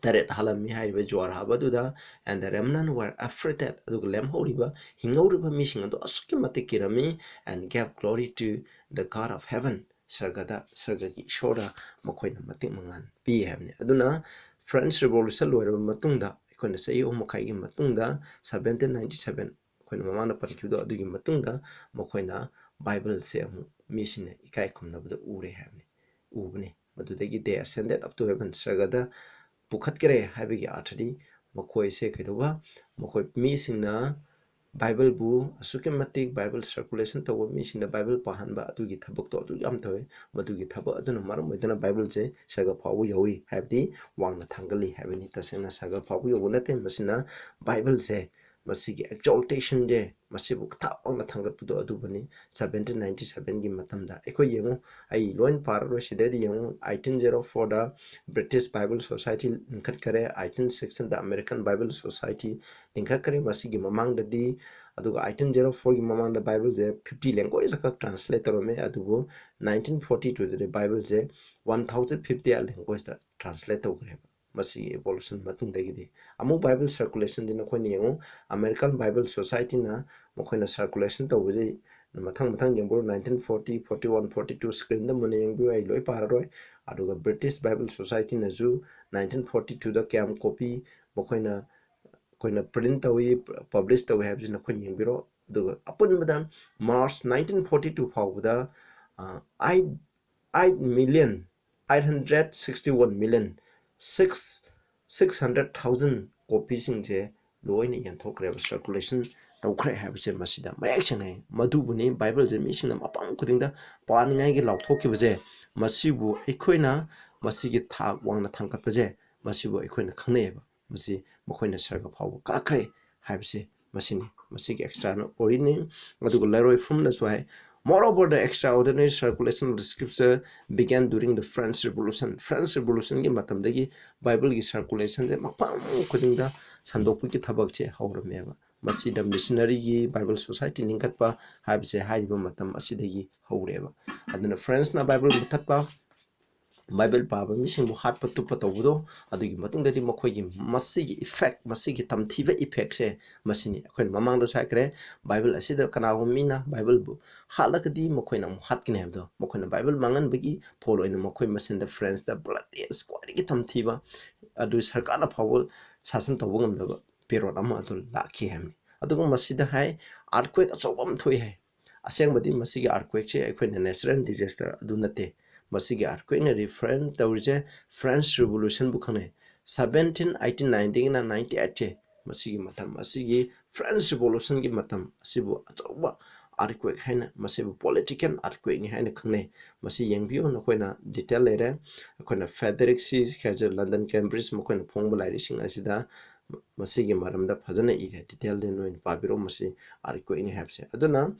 ꯇꯔꯦꯠ ꯍꯥꯜꯂꯝꯃꯤ ꯍꯥꯏꯔꯤꯕ ꯖꯨꯋꯥꯔ ꯍꯥꯕ ꯑꯗꯨꯗ꯫ And the remnant were affrighted, ꯑꯗꯨꯒ ꯂꯦꯝꯍꯧꯔꯤꯕ, ꯍꯤꯡꯍꯧꯔꯤꯕ ꯃꯤꯁꯤꯡ ꯑꯗꯨ ꯑꯁꯨꯛꯀꯤ ꯃꯇꯤꯛ ꯀꯤꯔꯝꯃꯤ꯫ And gave glory to the God of heaven, ꯁꯔꯒꯗ, ꯁꯔꯒꯒꯤ ꯏꯁꯣꯔꯗ ꯃꯈꯣꯏꯅ ꯃꯇꯤꯛ ꯃꯉꯥꯜ ꯄꯤ ꯍꯥꯏꯕꯅꯤ꯫ ꯑꯗꯨꯅ French Revolution ꯂꯣꯏꯔꯕ ꯃꯇꯨꯡꯗ, ꯑꯩꯈꯣꯏꯅ ꯆꯍꯤ ꯑꯍꯨꯝ ꯃꯈꯥꯏꯒꯤ ꯃꯇꯨꯡꯗ, seventeen ninety seven, ꯑꯩꯈꯣꯏꯅ ꯃꯃꯥꯡꯗ ꯄꯟꯈꯤꯕꯗꯣ, ꯑꯗꯨꯒꯤ ꯃꯇꯨꯡꯗ ꯃꯈꯣꯏꯅ ꯕꯥꯏꯕꯜꯁꯦ ꯑꯃꯨꯛ ꯃꯤꯁꯤꯡꯅ ꯏꯀꯥꯏ ꯈꯨꯝꯅꯕꯗ ꯎꯔꯦ ꯍꯥꯏꯕꯅꯤ, ꯎꯕꯅꯤ꯫ ꯃꯗꯨꯗꯒꯤ they ascended up to heaven, ꯁꯔꯒꯗ ꯄꯨꯈꯠꯈ꯭ꯔꯦ ꯍꯥꯏꯕꯒꯤ ꯑꯥꯔꯊꯗꯤ ꯃꯈꯣꯏꯁꯦ ꯀꯩꯗꯧꯕ, ꯃꯈꯣꯏ ꯃꯤꯁꯤꯡꯅ ꯕꯥꯏꯕꯜꯕꯨ ꯑꯁꯨꯛꯀꯤ ꯃꯇꯤꯛ ꯕꯥꯏꯕꯜ circulation ꯇꯧꯕ, ꯃꯤꯁꯤꯡꯗ ꯕꯥꯏꯕꯜ ꯄꯥꯍꯟꯕ, ꯑꯗꯨꯒꯤ ꯊꯕꯛꯇꯣ ꯑꯗꯨꯛ ꯌꯥꯝ ꯇꯧꯋꯤ꯫ ꯃꯗꯨꯒꯤ ꯊꯕꯛ ꯑꯗꯨꯅ ꯃꯔꯝ ꯑꯣꯏꯗꯨꯅ ꯕꯥꯏꯕꯜꯁꯦ ꯁꯔꯒ ꯐꯥꯎꯕ ꯌꯧꯏ ꯍꯥꯏꯕꯗꯤ ꯋꯥꯡꯅ ꯊꯥꯡꯒꯠꯂꯤ ꯍꯥꯏꯕꯅꯤ꯫ ꯇꯁꯦꯡꯅ ꯁꯔꯒ ꯐꯥꯎꯕ ꯌꯧꯕ ꯅꯠꯇꯦ, ꯃꯁꯤꯅ ꯕꯥꯏꯕꯜꯁꯦ, ꯃꯁꯤꯒꯤ exaltationꯁꯦ, ꯃꯁꯤꯕꯨ ꯊꯥꯛ ꯋꯥꯡꯅ ꯊꯥꯡꯒꯠꯄꯗꯣ ꯑꯗꯨꯕꯨꯅꯤ꯫ Seventeen ninety sevenꯒꯤ ꯃꯇꯝꯗ ꯑꯩꯈꯣꯏ ꯌꯦꯡꯉꯨ, ꯑꯩ ꯂꯣꯏ ꯄꯥꯔꯔꯣꯏ, ꯁꯤꯗꯩꯗ ꯌꯦꯡꯉꯨ, eighteen zero fourꯗ British Bible Society ꯂꯤꯡꯈꯠꯈꯔꯦ, eighteen sixteenꯗ American Bible Society ꯂꯤꯡꯈꯠꯈ꯭ꯔꯦ꯫ ꯃꯁꯤꯒꯤ ꯃꯃꯥꯡꯗꯗꯤ, ꯑꯗꯨꯒ eighteen zero fourꯒꯤ ꯃꯃꯥꯡꯗ ꯕꯥꯏꯕꯜꯁꯦ fifty language ꯈꯛ translate ꯇꯧꯔꯝꯃꯦ, ꯑꯗꯨꯕꯨ nineteen forty twoꯗꯗꯤ ꯕꯥꯏꯕꯜꯁꯦ one thousand fifty languageꯇ translate ꯇꯧꯈ꯭ꯔꯦꯕ꯫ ꯃꯁꯤꯒꯤ evolution ꯃꯇꯨꯡꯗꯒꯤꯗꯤ ꯑꯃꯨꯛ ꯕꯥꯏꯕꯜ circulationꯗꯤ ꯅꯈꯣꯏꯅ ꯌꯦꯡꯉꯨ, American Bible Societyꯅ ꯃꯈꯣꯏꯅ circulation ꯇꯧꯕꯁꯦ ꯃꯊꯪ ꯃꯊꯪ ꯌꯦꯡꯕꯤꯔꯣ, nineteen forty, forty one, forty two, screenꯗ ꯃꯨꯟꯅ ꯌꯦꯡꯕꯤꯌꯨ, ꯑꯩ ꯂꯣꯏ ꯄꯥꯔꯔꯣꯏ꯫ ꯑꯗꯨꯒ British Bible Societyꯅꯁꯨ nineteen forty twoꯗ ꯀꯌꯥꯝ copy ꯃꯈꯣꯏꯅ, ꯑꯩꯈꯣꯏꯅ print ꯇꯧꯏ, publish ꯇꯧꯏ ꯍꯥꯏꯕꯁꯤ ꯅꯈꯣꯏꯅ ꯌꯦꯡꯕꯤꯔꯣ꯫ ꯑꯗꯨꯒ ꯑꯄꯨꯟꯕꯗ March nineteen forty two ꯐꯥꯎꯕꯗ, ꯑ, eight, eight million, eight hundred sixty one million, six, six hundred thousand copyꯁꯤꯡꯁꯦ ꯂꯣꯏꯅ ꯌꯦꯟꯊꯣꯛꯈ꯭ꯔꯦꯕ, circulation ꯇꯧꯈ꯭ꯔꯦ ꯍꯥꯏꯕꯁꯦ ꯃꯁꯤꯗ ꯃꯌꯦꯛ ꯁꯦꯡꯅ ꯍꯥꯏ꯫ ꯃꯗꯨꯕꯨꯅꯤ ꯕꯥꯏꯕꯜꯁꯦ ꯃꯤꯁꯤꯡꯅ ꯃꯐꯝ ꯈꯨꯗꯤꯡꯗ ꯄꯥꯅꯤꯡꯉꯥꯏꯒꯤ ꯂꯥꯎꯊꯣꯛꯈꯤꯕꯁꯦ꯫ ꯃꯁꯤꯕꯨ ꯑꯩꯈꯣꯏꯅ, ꯃꯁꯤꯒꯤ ꯊꯥꯛ ꯋꯥꯡꯅ ꯊꯥꯡꯒꯠꯄꯁꯦ, ꯃꯁꯤꯕꯨ ꯑꯩꯈꯣꯏꯅ ꯈꯪꯅꯩꯌꯦꯕ꯫ ꯃꯁꯤ ꯃꯈꯣꯏꯅ ꯁꯔꯒ ꯐꯥꯎꯕ ꯀꯥꯈ꯭ꯔꯦ ꯍꯥꯏꯕꯁꯦ ꯃꯁꯤꯅꯤ, ꯃꯁꯤꯒꯤ extraordinaryꯅꯤ꯫ ꯑꯗꯨꯒ ꯂꯔꯣꯏ ꯐꯨꯝꯅꯁꯨ ꯍꯥꯏ, "Moreover, the extraordinary circulation of the scripture began during the French Revolution." French Revolutionꯒꯤ ꯃꯇꯝꯗꯒꯤ ꯕꯥꯏꯕꯜꯒꯤ circulationꯁꯦ ꯃꯐꯝ ꯈꯨꯗꯤꯡꯗ ꯁꯟꯗꯣꯛꯄꯒꯤ ꯊꯕꯛꯁꯦ ꯍꯧꯔꯝꯃꯦꯕ꯫ ꯃꯁꯤꯗ ꯃꯤꯁꯅꯔꯤꯒꯤ ꯕꯥꯏꯕꯜ ꯁꯣꯁꯥꯏꯇꯤ ꯂꯤꯡꯈꯠꯄ ꯍꯥꯏꯕꯁꯦ ꯍꯥꯏꯔꯤꯕ ꯃꯇꯝ ꯑꯁꯤꯗꯒꯤ ꯍꯧꯔꯦꯕ꯫ ꯑꯗꯨꯅ ꯐ꯭ꯔꯦꯟꯁꯅ ꯕꯥꯏꯕꯜ ꯃꯨꯊꯠꯄ, ꯕꯥꯏꯕꯜ ꯄꯥꯕ ꯃꯤꯁꯤꯡꯕꯨ ꯍꯥꯠꯄ ꯇꯨꯞꯄ ꯇꯧꯕꯗꯣ, ꯑꯗꯨꯒꯤ ꯃꯇꯨꯡꯗꯗꯤ ꯃꯈꯣꯏꯒꯤ ꯃꯁꯤꯒꯤ ꯏꯐꯦꯛ, ꯃꯁꯤꯒꯤ ꯇꯝꯊꯤꯕ ꯏꯐꯦꯛꯁꯦ ꯃꯁꯤꯅꯤ꯫ ꯑꯩꯈꯣꯏꯅ ꯃꯃꯥꯡꯗꯁꯨ ꯍꯥꯏꯈ꯭ꯔꯦ, ꯕꯥꯏꯕꯜ ꯑꯁꯤꯗ ꯀꯅꯥꯒꯨꯝꯕ ꯃꯤꯅ ꯕꯥꯏꯕꯜꯕꯨ ꯍꯥꯠꯂꯒꯗꯤ ꯃꯈꯣꯏꯅ ꯑꯃꯨꯛ ꯍꯥꯠꯀꯅꯤ ꯍꯥꯏꯕꯗꯣ, ꯃꯈꯣꯏꯅ ꯕꯥꯏꯕꯜ ꯃꯥꯡꯍꯟꯕꯒꯤ ꯐꯣꯜ ꯑꯣꯏꯅ ꯃꯈꯣꯏ ꯃꯁꯦꯟꯗ ꯐ꯭ꯔꯦꯟꯁꯇ ꯕ꯭ꯂꯗꯤꯌꯦꯁ, ꯈ꯭ꯋꯥꯏꯗꯒꯤ ꯇꯝꯊꯤꯕ, ꯑꯗꯨ ꯁꯔꯀꯥꯔꯅ ꯐꯥꯎꯕ ꯁꯥꯁꯟ ꯇꯧꯕ ꯉꯝꯗꯕ ꯄꯦꯔꯣꯠ ꯑꯃ ꯑꯗꯨ ꯂꯥꯛꯈꯤ ꯍꯥꯏꯕꯅꯤ꯫ ꯑꯗꯨꯒ ꯃꯁꯤꯗ ꯍꯥꯏ, ꯑꯥꯔꯠꯀ꯭ꯋꯦꯛ ꯑꯆꯧꯕ ꯑꯃ ꯊꯣꯛꯏ ꯍꯥꯏ꯫ ꯑꯁꯦꯡꯕꯗꯤ ꯃꯁꯤꯒꯤ ꯑꯥꯔꯠꯀ꯭ꯋꯦꯛꯁꯦ ꯑꯩꯈꯣꯏꯅ natural disaster ꯑꯗꯨ ꯅꯠꯇꯦ꯫ ꯃꯁꯤꯒꯤ ꯑꯥꯔꯠꯀ꯭ꯋꯦꯛꯅ ꯔꯤꯐꯔꯦꯟ ꯇꯧꯔꯤꯁꯦ ꯐ꯭ꯔꯦꯟꯁ ꯔꯤꯚꯣꯂꯨꯁꯟꯕꯨ ꯈꯪꯅꯩ꯫ Seventeen eighty nineꯗꯒꯤꯅ ninety eight ꯁꯦ, ꯃꯁꯤꯒꯤ ꯃꯇꯝ ꯑꯁꯤꯒꯤ ꯐ꯭ꯔꯦꯟꯁ ꯔꯤꯚꯣꯂꯨꯁꯟꯒꯤ ꯃꯇꯝ ꯑꯁꯤꯕꯨ ꯑꯆꯧꯕ ꯑꯥꯔꯠꯀ꯭ꯋꯦꯛ ꯍꯥꯏꯅ, ꯃꯁꯤꯕꯨ ꯄꯣꯂꯤꯇꯤꯀꯦꯜ ꯑꯥꯔꯠꯀ꯭ꯋꯦꯛꯅꯤ ꯍꯥꯏꯅ ꯈꯪꯅꯩ꯫ ꯃꯁꯤ ꯌꯦꯡꯕꯤꯌꯨ, ꯅꯈꯣꯏꯅ ꯗꯤꯇꯦꯜ ꯂꯩꯔꯦ꯫ ꯑꯩꯈꯣꯏꯅ ꯐꯦꯗꯔꯤꯛ ꯁꯤ ꯈꯦꯖꯔ, ꯂꯟꯗꯟ ꯀꯦꯝꯕ꯭ꯔꯤꯖ, ꯃꯈꯣꯏꯅ ꯐꯣꯡꯕ ꯂꯥꯏꯔꯤꯛꯁꯤꯡ ꯑꯁꯤꯗ ꯃꯁꯤꯒꯤ ꯃꯔꯝꯗ ꯐꯖꯅ ꯏꯔꯦ, ꯗꯤꯇꯦꯜꯗ ꯅꯣꯏꯅ ꯄꯥꯕꯤꯔꯣ ꯃꯁꯤ ꯑꯥꯔꯠꯀ꯭ꯋꯦꯛꯅꯤ ꯍꯥꯏꯕꯁꯦ꯫ ꯑꯗꯨꯅ,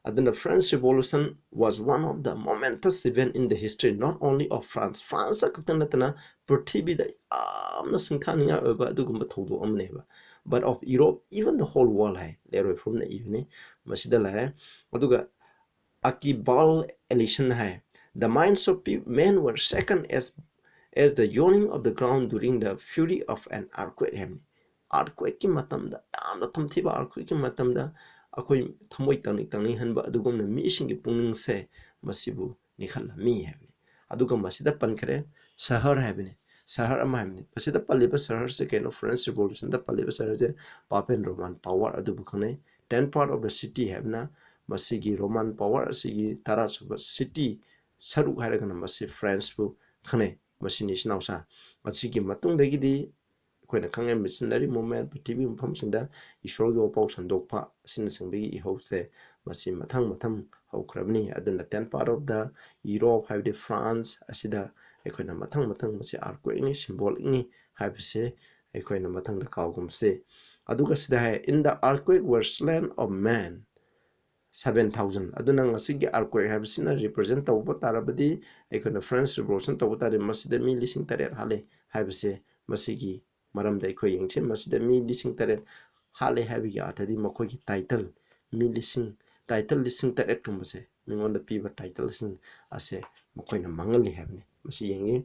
ꯑꯗꯨꯅ French Revolution was one of the momentous event in the history not only of France, ꯐ꯭ꯔꯥꯟꯁꯇ ꯈꯛꯇ ꯅꯠꯇꯅ ꯄ꯭ꯔꯤꯊꯤꯕꯤꯗ ꯌꯥꯝꯅ ꯁꯤꯡꯊꯥꯅꯤꯡꯉꯥꯏ ꯑꯣꯏꯕ ꯑꯗꯨꯒꯨꯝꯕ ꯊꯧꯗꯣꯛ ꯑꯃꯅꯦꯕ꯫ But of Europe, even the whole world ꯍꯥꯏ, ꯂꯦꯔꯣꯏ ꯐꯨꯔꯨꯞꯅ ꯏꯕꯅꯤ ꯃꯁꯤꯗ ꯂꯩꯔꯦ꯫ ꯑꯗꯨꯒ Archibald Ellison high, the minds of pe- men were shaken as as the yawning of the ground during the fury of an earthquake ꯍꯥꯏꯕꯅꯤ꯫ ꯑꯥꯔꯠꯀ꯭ꯋꯦꯛꯀꯤ ꯃꯇꯝꯗ, ꯌꯥꯝꯅ ꯇꯝꯊꯤꯕ ꯑꯥꯔꯠꯀ꯭ꯋꯦꯛꯀꯤ ꯃꯇꯝꯗ ꯑꯩꯈꯣꯏ ꯊꯃꯣꯏ ꯇꯪꯅꯤꯡ ꯇꯪꯅꯤꯡꯍꯟꯕ ꯑꯗꯨꯒꯨꯝꯅ ꯃꯤꯁꯤꯡꯒꯤ ꯄꯨꯛꯅꯤꯡꯁꯦ ꯃꯁꯤꯕꯨ ꯅꯤꯈꯠꯂꯝꯃꯤ ꯍꯥꯏꯕꯅꯤ꯫ ꯑꯗꯨꯒ ꯃꯁꯤꯗ ꯄꯟꯈ꯭ꯔꯦ ꯁꯍꯔ ꯍꯥꯏꯕꯅꯤ꯫ ꯁꯍꯔ ꯑꯃ ꯍꯥꯏꯕꯅꯤ꯫ ꯃꯁꯤꯗ ꯄꯜꯂꯤꯕ ꯁꯍꯔꯁꯦ ꯀꯩꯅꯣ? ꯐ꯭ꯔꯦꯟꯁ ꯔꯤꯚꯣꯂꯨꯁꯟꯗ ꯄꯜꯂꯤꯕ ꯁꯍꯔꯁꯦ Papal Roman power ꯑꯗꯨꯕꯨ ꯈꯪꯅꯩ꯫ Ten part of the city ꯍꯥꯏꯕꯅ ꯃꯁꯤꯒꯤ ꯔꯣꯃꯥꯟ ꯄꯥꯋꯔ ꯑꯁꯤꯒꯤ ꯇꯔꯥꯁꯨꯕ ꯁꯤꯇꯤ ꯁꯔꯨꯛ ꯍꯥꯏꯔꯒꯅ ꯃꯁꯤ ꯐ꯭ꯔꯦꯟꯁꯄꯨ ꯈꯪꯅꯩ꯫ ꯃꯁꯤꯅꯤ ꯏꯆꯤꯟ ꯏꯅꯥꯎꯁꯥ꯫ ꯃꯁꯤꯒꯤ ꯃꯇꯨꯡꯗꯒꯤꯗꯤ ꯑꯩꯈꯣꯏꯅ ꯈꯪꯉꯦ, ꯃꯤꯁꯅꯔꯤ ꯃꯨꯞꯃꯦꯟ ꯄ꯭ꯔꯤꯊꯤꯕꯤ ꯃꯐꯝꯁꯤꯡꯗ ꯏꯁꯣꯔꯒꯤ ꯋꯥꯄꯥꯎ ꯁꯟꯗꯣꯛꯄ ꯑꯁꯤꯅꯆꯤꯡꯕꯒꯤ ꯏꯍꯧꯁꯦ ꯃꯁꯤ ꯃꯊꯪ ꯃꯊꯪ ꯍꯧꯈ꯭ꯔꯕꯅꯤ꯫ ꯑꯗꯨꯅ ten part of the Europe ꯍꯥꯏꯕꯗꯤ ꯐ꯭ꯔꯥꯟꯁ ꯑꯁꯤꯗ ꯑꯩꯈꯣꯏꯅ ꯃꯊꯪ ꯃꯊꯪ ꯃꯁꯤ ꯑꯥꯔꯠꯀ꯭ꯋꯦꯛꯅꯤ, ꯁꯤꯝꯕꯣꯂꯤꯛꯅꯤ ꯍꯥꯏꯕꯁꯦ ꯑꯩꯈꯣꯏꯅ ꯃꯊꯪꯗ ꯀꯥꯎꯒꯨꯝꯁꯦ꯫ ꯑꯗꯨꯒ ꯁꯤꯗ ꯍꯥꯏ, "In the earthquake were slain of man seven thousand." ꯑꯗꯨꯅ ꯉꯁꯤꯒꯤ ꯑꯥꯔꯠꯀ꯭ꯋꯦꯛ ꯍꯥꯏꯕꯁꯤꯅ ꯔꯤꯄ꯭ꯔꯖꯦꯟ ꯇꯧꯕ ꯇꯥꯔꯕꯗꯤ, ꯑꯩꯈꯣꯏꯅ ꯐ꯭ꯔꯦꯟꯁ ꯔꯤꯚꯣꯂꯨꯁꯟ ꯇꯧꯕ ꯇꯥꯔꯗꯤ, ꯃꯁꯤꯗ ꯃꯤ ꯂꯤꯁꯤꯡ ꯇꯔꯦꯠ ꯍꯥꯠꯂꯦ ꯍꯥꯏꯕꯁꯦ, ꯃꯁꯤꯒꯤ ꯃꯔꯝꯗ ꯑꯩꯈꯣꯏ ꯌꯦꯡꯁꯤ꯫ ꯃꯁꯤꯗ ꯃꯤ ꯂꯤꯁꯤꯡ ꯇꯔꯦꯠ ꯍꯥꯠꯂꯦ ꯍꯥꯏꯕꯒꯤ ꯑꯥꯔꯊꯗꯤ ꯃꯈꯣꯏꯒꯤ ꯇꯥꯏꯇꯜ ꯃꯤ ꯂꯤꯁꯤꯡ ꯇꯥꯏꯇꯜ ꯂꯤꯁꯤꯡ ꯇꯔꯦꯠ ꯀꯨꯝꯕꯁꯦ ꯃꯤꯉꯣꯟꯗ ꯄꯤꯕ ꯇꯥꯏꯇꯜꯁꯤꯡ ꯑꯁꯦ ꯃꯈꯣꯏꯅ ꯃꯥꯡꯍꯜꯂꯤ ꯍꯥꯏꯕꯅꯤ꯫ ꯃꯁꯤ ꯌꯦꯡꯉꯤ꯫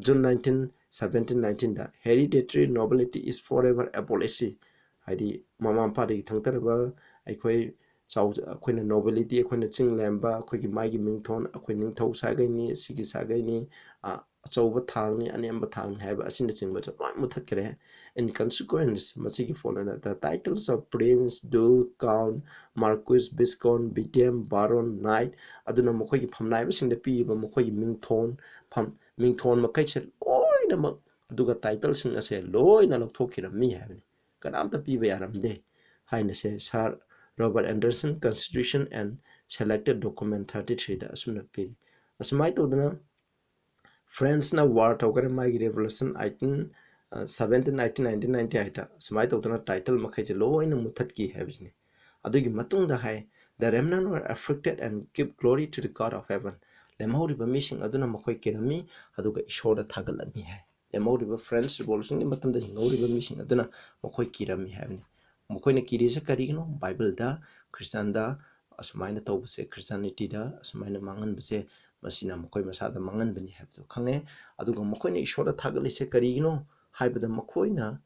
June nineteen seventeen nineteenꯗ "Hereditary nobility is forever abolished", ꯍꯥꯏꯗꯤ ꯃꯃꯥ ꯃꯄꯥꯗꯒꯤ ꯊꯪꯊꯔꯕ ꯑꯩꯈꯣꯏ ꯆꯥꯎ ꯑꯩꯈꯣꯏꯅ ꯅꯣꯕꯤꯂꯤꯇꯤ, ꯑꯩꯈꯣꯏꯅ ꯆꯤꯡ ꯂꯦꯝꯕ, ꯑꯩꯈꯣꯏꯒꯤ ꯃꯥꯒꯤ ꯃꯤꯡꯊꯣꯟ, ꯑꯩꯈꯣꯏ ꯅꯤꯡꯊꯧ ꯁꯥꯒꯩꯅꯤ, ꯁꯤꯒꯤ ꯁꯥꯒꯩꯅꯤ, ꯑ, ꯑꯆꯧꯕ ꯊꯥꯡꯅꯤ, ꯑꯅꯦꯝꯕ ꯊꯥꯡꯅꯤ ꯍꯥꯏꯕ ꯑꯁꯤꯅꯆꯤꯡꯕꯁꯨ ꯂꯣꯏ ꯃꯨꯊꯠꯈ꯭ꯔꯦ꯫ In consequence, ꯃꯁꯤꯒꯤ ꯐꯣꯟ ꯑꯣꯏꯅ "The titles of Prince, Duke, Count, Marquis, Viscount, Vidame, Baron, Knight", ꯑꯗꯨꯅ ꯃꯈꯣꯏꯒꯤ ꯐꯝꯅꯥꯏꯕꯁꯤꯡꯗ ꯄꯤꯔꯤꯕ ꯃꯈꯣꯏꯒꯤ ꯃꯤꯡꯊꯣꯟ, ꯐꯝ-, ꯃꯤꯡꯊꯣꯟ ꯃꯈꯩꯁꯦ ꯂꯣꯏꯅꯃꯛ, ꯑꯗꯨꯒ ꯇꯥꯏꯇꯜꯁꯤꯡ ꯑꯁꯦ ꯂꯣꯏꯅ ꯂꯧꯊꯣꯛꯈꯤꯔꯝꯃꯤ ꯍꯥꯏꯕꯅꯤ꯫ ꯀꯅꯥꯝꯇ ꯄꯤꯕ ꯌꯥꯔꯝꯗꯦ ꯍꯥꯏꯅꯁꯦ Sir Robert Anderson, Constitution and Selected Document thirty threeꯗ ꯑꯁꯨꯝꯅ ꯄꯤꯔꯤ꯫ ꯑꯁꯨꯃꯥꯏꯅ ꯇꯧꯗꯅ ꯐ꯭ꯔꯦꯟꯁꯅ ꯋꯥꯔ ꯇꯧꯈꯔꯦ, ꯃꯥꯒꯤ ꯔꯦꯚꯣꯂꯨꯁꯟ eighteen, ꯑ, seventeen eighteen nineteen ninety eightꯇ꯫ ꯑꯁꯨꯃꯥꯏꯅ ꯇꯧꯗꯅ ꯇꯥꯏꯇꯜ ꯃꯈꯩꯁꯦ ꯂꯣꯏꯅ ꯃꯨꯊꯠꯈꯤ ꯍꯥꯏꯕꯁꯤꯅꯤ꯫ ꯑꯗꯨꯒꯤ ꯃꯇꯨꯡꯗ ꯍꯥꯏ, "The remnant were afflicted and give glory to the God of heaven." ꯂꯦꯝꯍꯧꯔꯤꯕ ꯃꯤꯁꯤꯡ ꯑꯗꯨꯅ ꯃꯈꯣꯏ ꯀꯤꯔꯝꯃꯤ, ꯑꯗꯨꯒ ꯏꯁꯣꯔꯗ ꯊꯥꯒꯠꯂꯝꯃꯤ ꯍꯥꯏ꯫ ꯂꯦꯝꯍꯧꯔꯤꯕ ꯐ꯭ꯔꯦꯟꯁ ꯔꯤꯚꯣꯂꯨꯁꯟꯒꯤ ꯃꯇꯝꯗ ꯍꯤꯡꯍꯧꯔꯤꯕ ꯃꯤꯁꯤꯡ ꯑꯗꯨꯅ ꯃꯈꯣꯏ ꯀꯤꯔꯝꯃꯤ ꯍꯥꯏꯕꯅꯤ꯫ ꯃꯈꯣꯏꯅ ꯀꯤꯔꯤꯁꯦ ꯀꯔꯤꯒꯤꯅꯣ? ꯕꯥꯏꯕꯜꯗ, ꯈ꯭ꯔꯤꯁꯇꯥꯟꯗ ꯑꯁꯨꯃꯥꯏꯅ ꯇꯧꯕꯁꯦ, ꯈ꯭ꯔꯤꯁꯇꯥꯅꯤꯇꯤꯗ ꯑꯁꯨꯃꯥꯏꯅ ꯃꯥꯡꯍꯟꯕꯁꯦ, ꯃꯁꯤꯅ ꯃꯈꯣꯏ ꯃꯁꯥꯗ ꯃꯥꯡꯍꯟꯕꯅꯤ ꯍꯥꯏꯕꯗꯨ ꯈꯪꯉꯦ꯫ ꯑꯗꯨꯒ ꯃꯈꯣꯏꯅ ꯏꯁꯣꯔꯗ ꯊꯥꯒꯠꯂꯤꯁꯦ ꯀꯔꯤꯒꯤꯅꯣ ꯍꯥꯏꯕꯗ, ꯃꯈꯣꯏꯅ,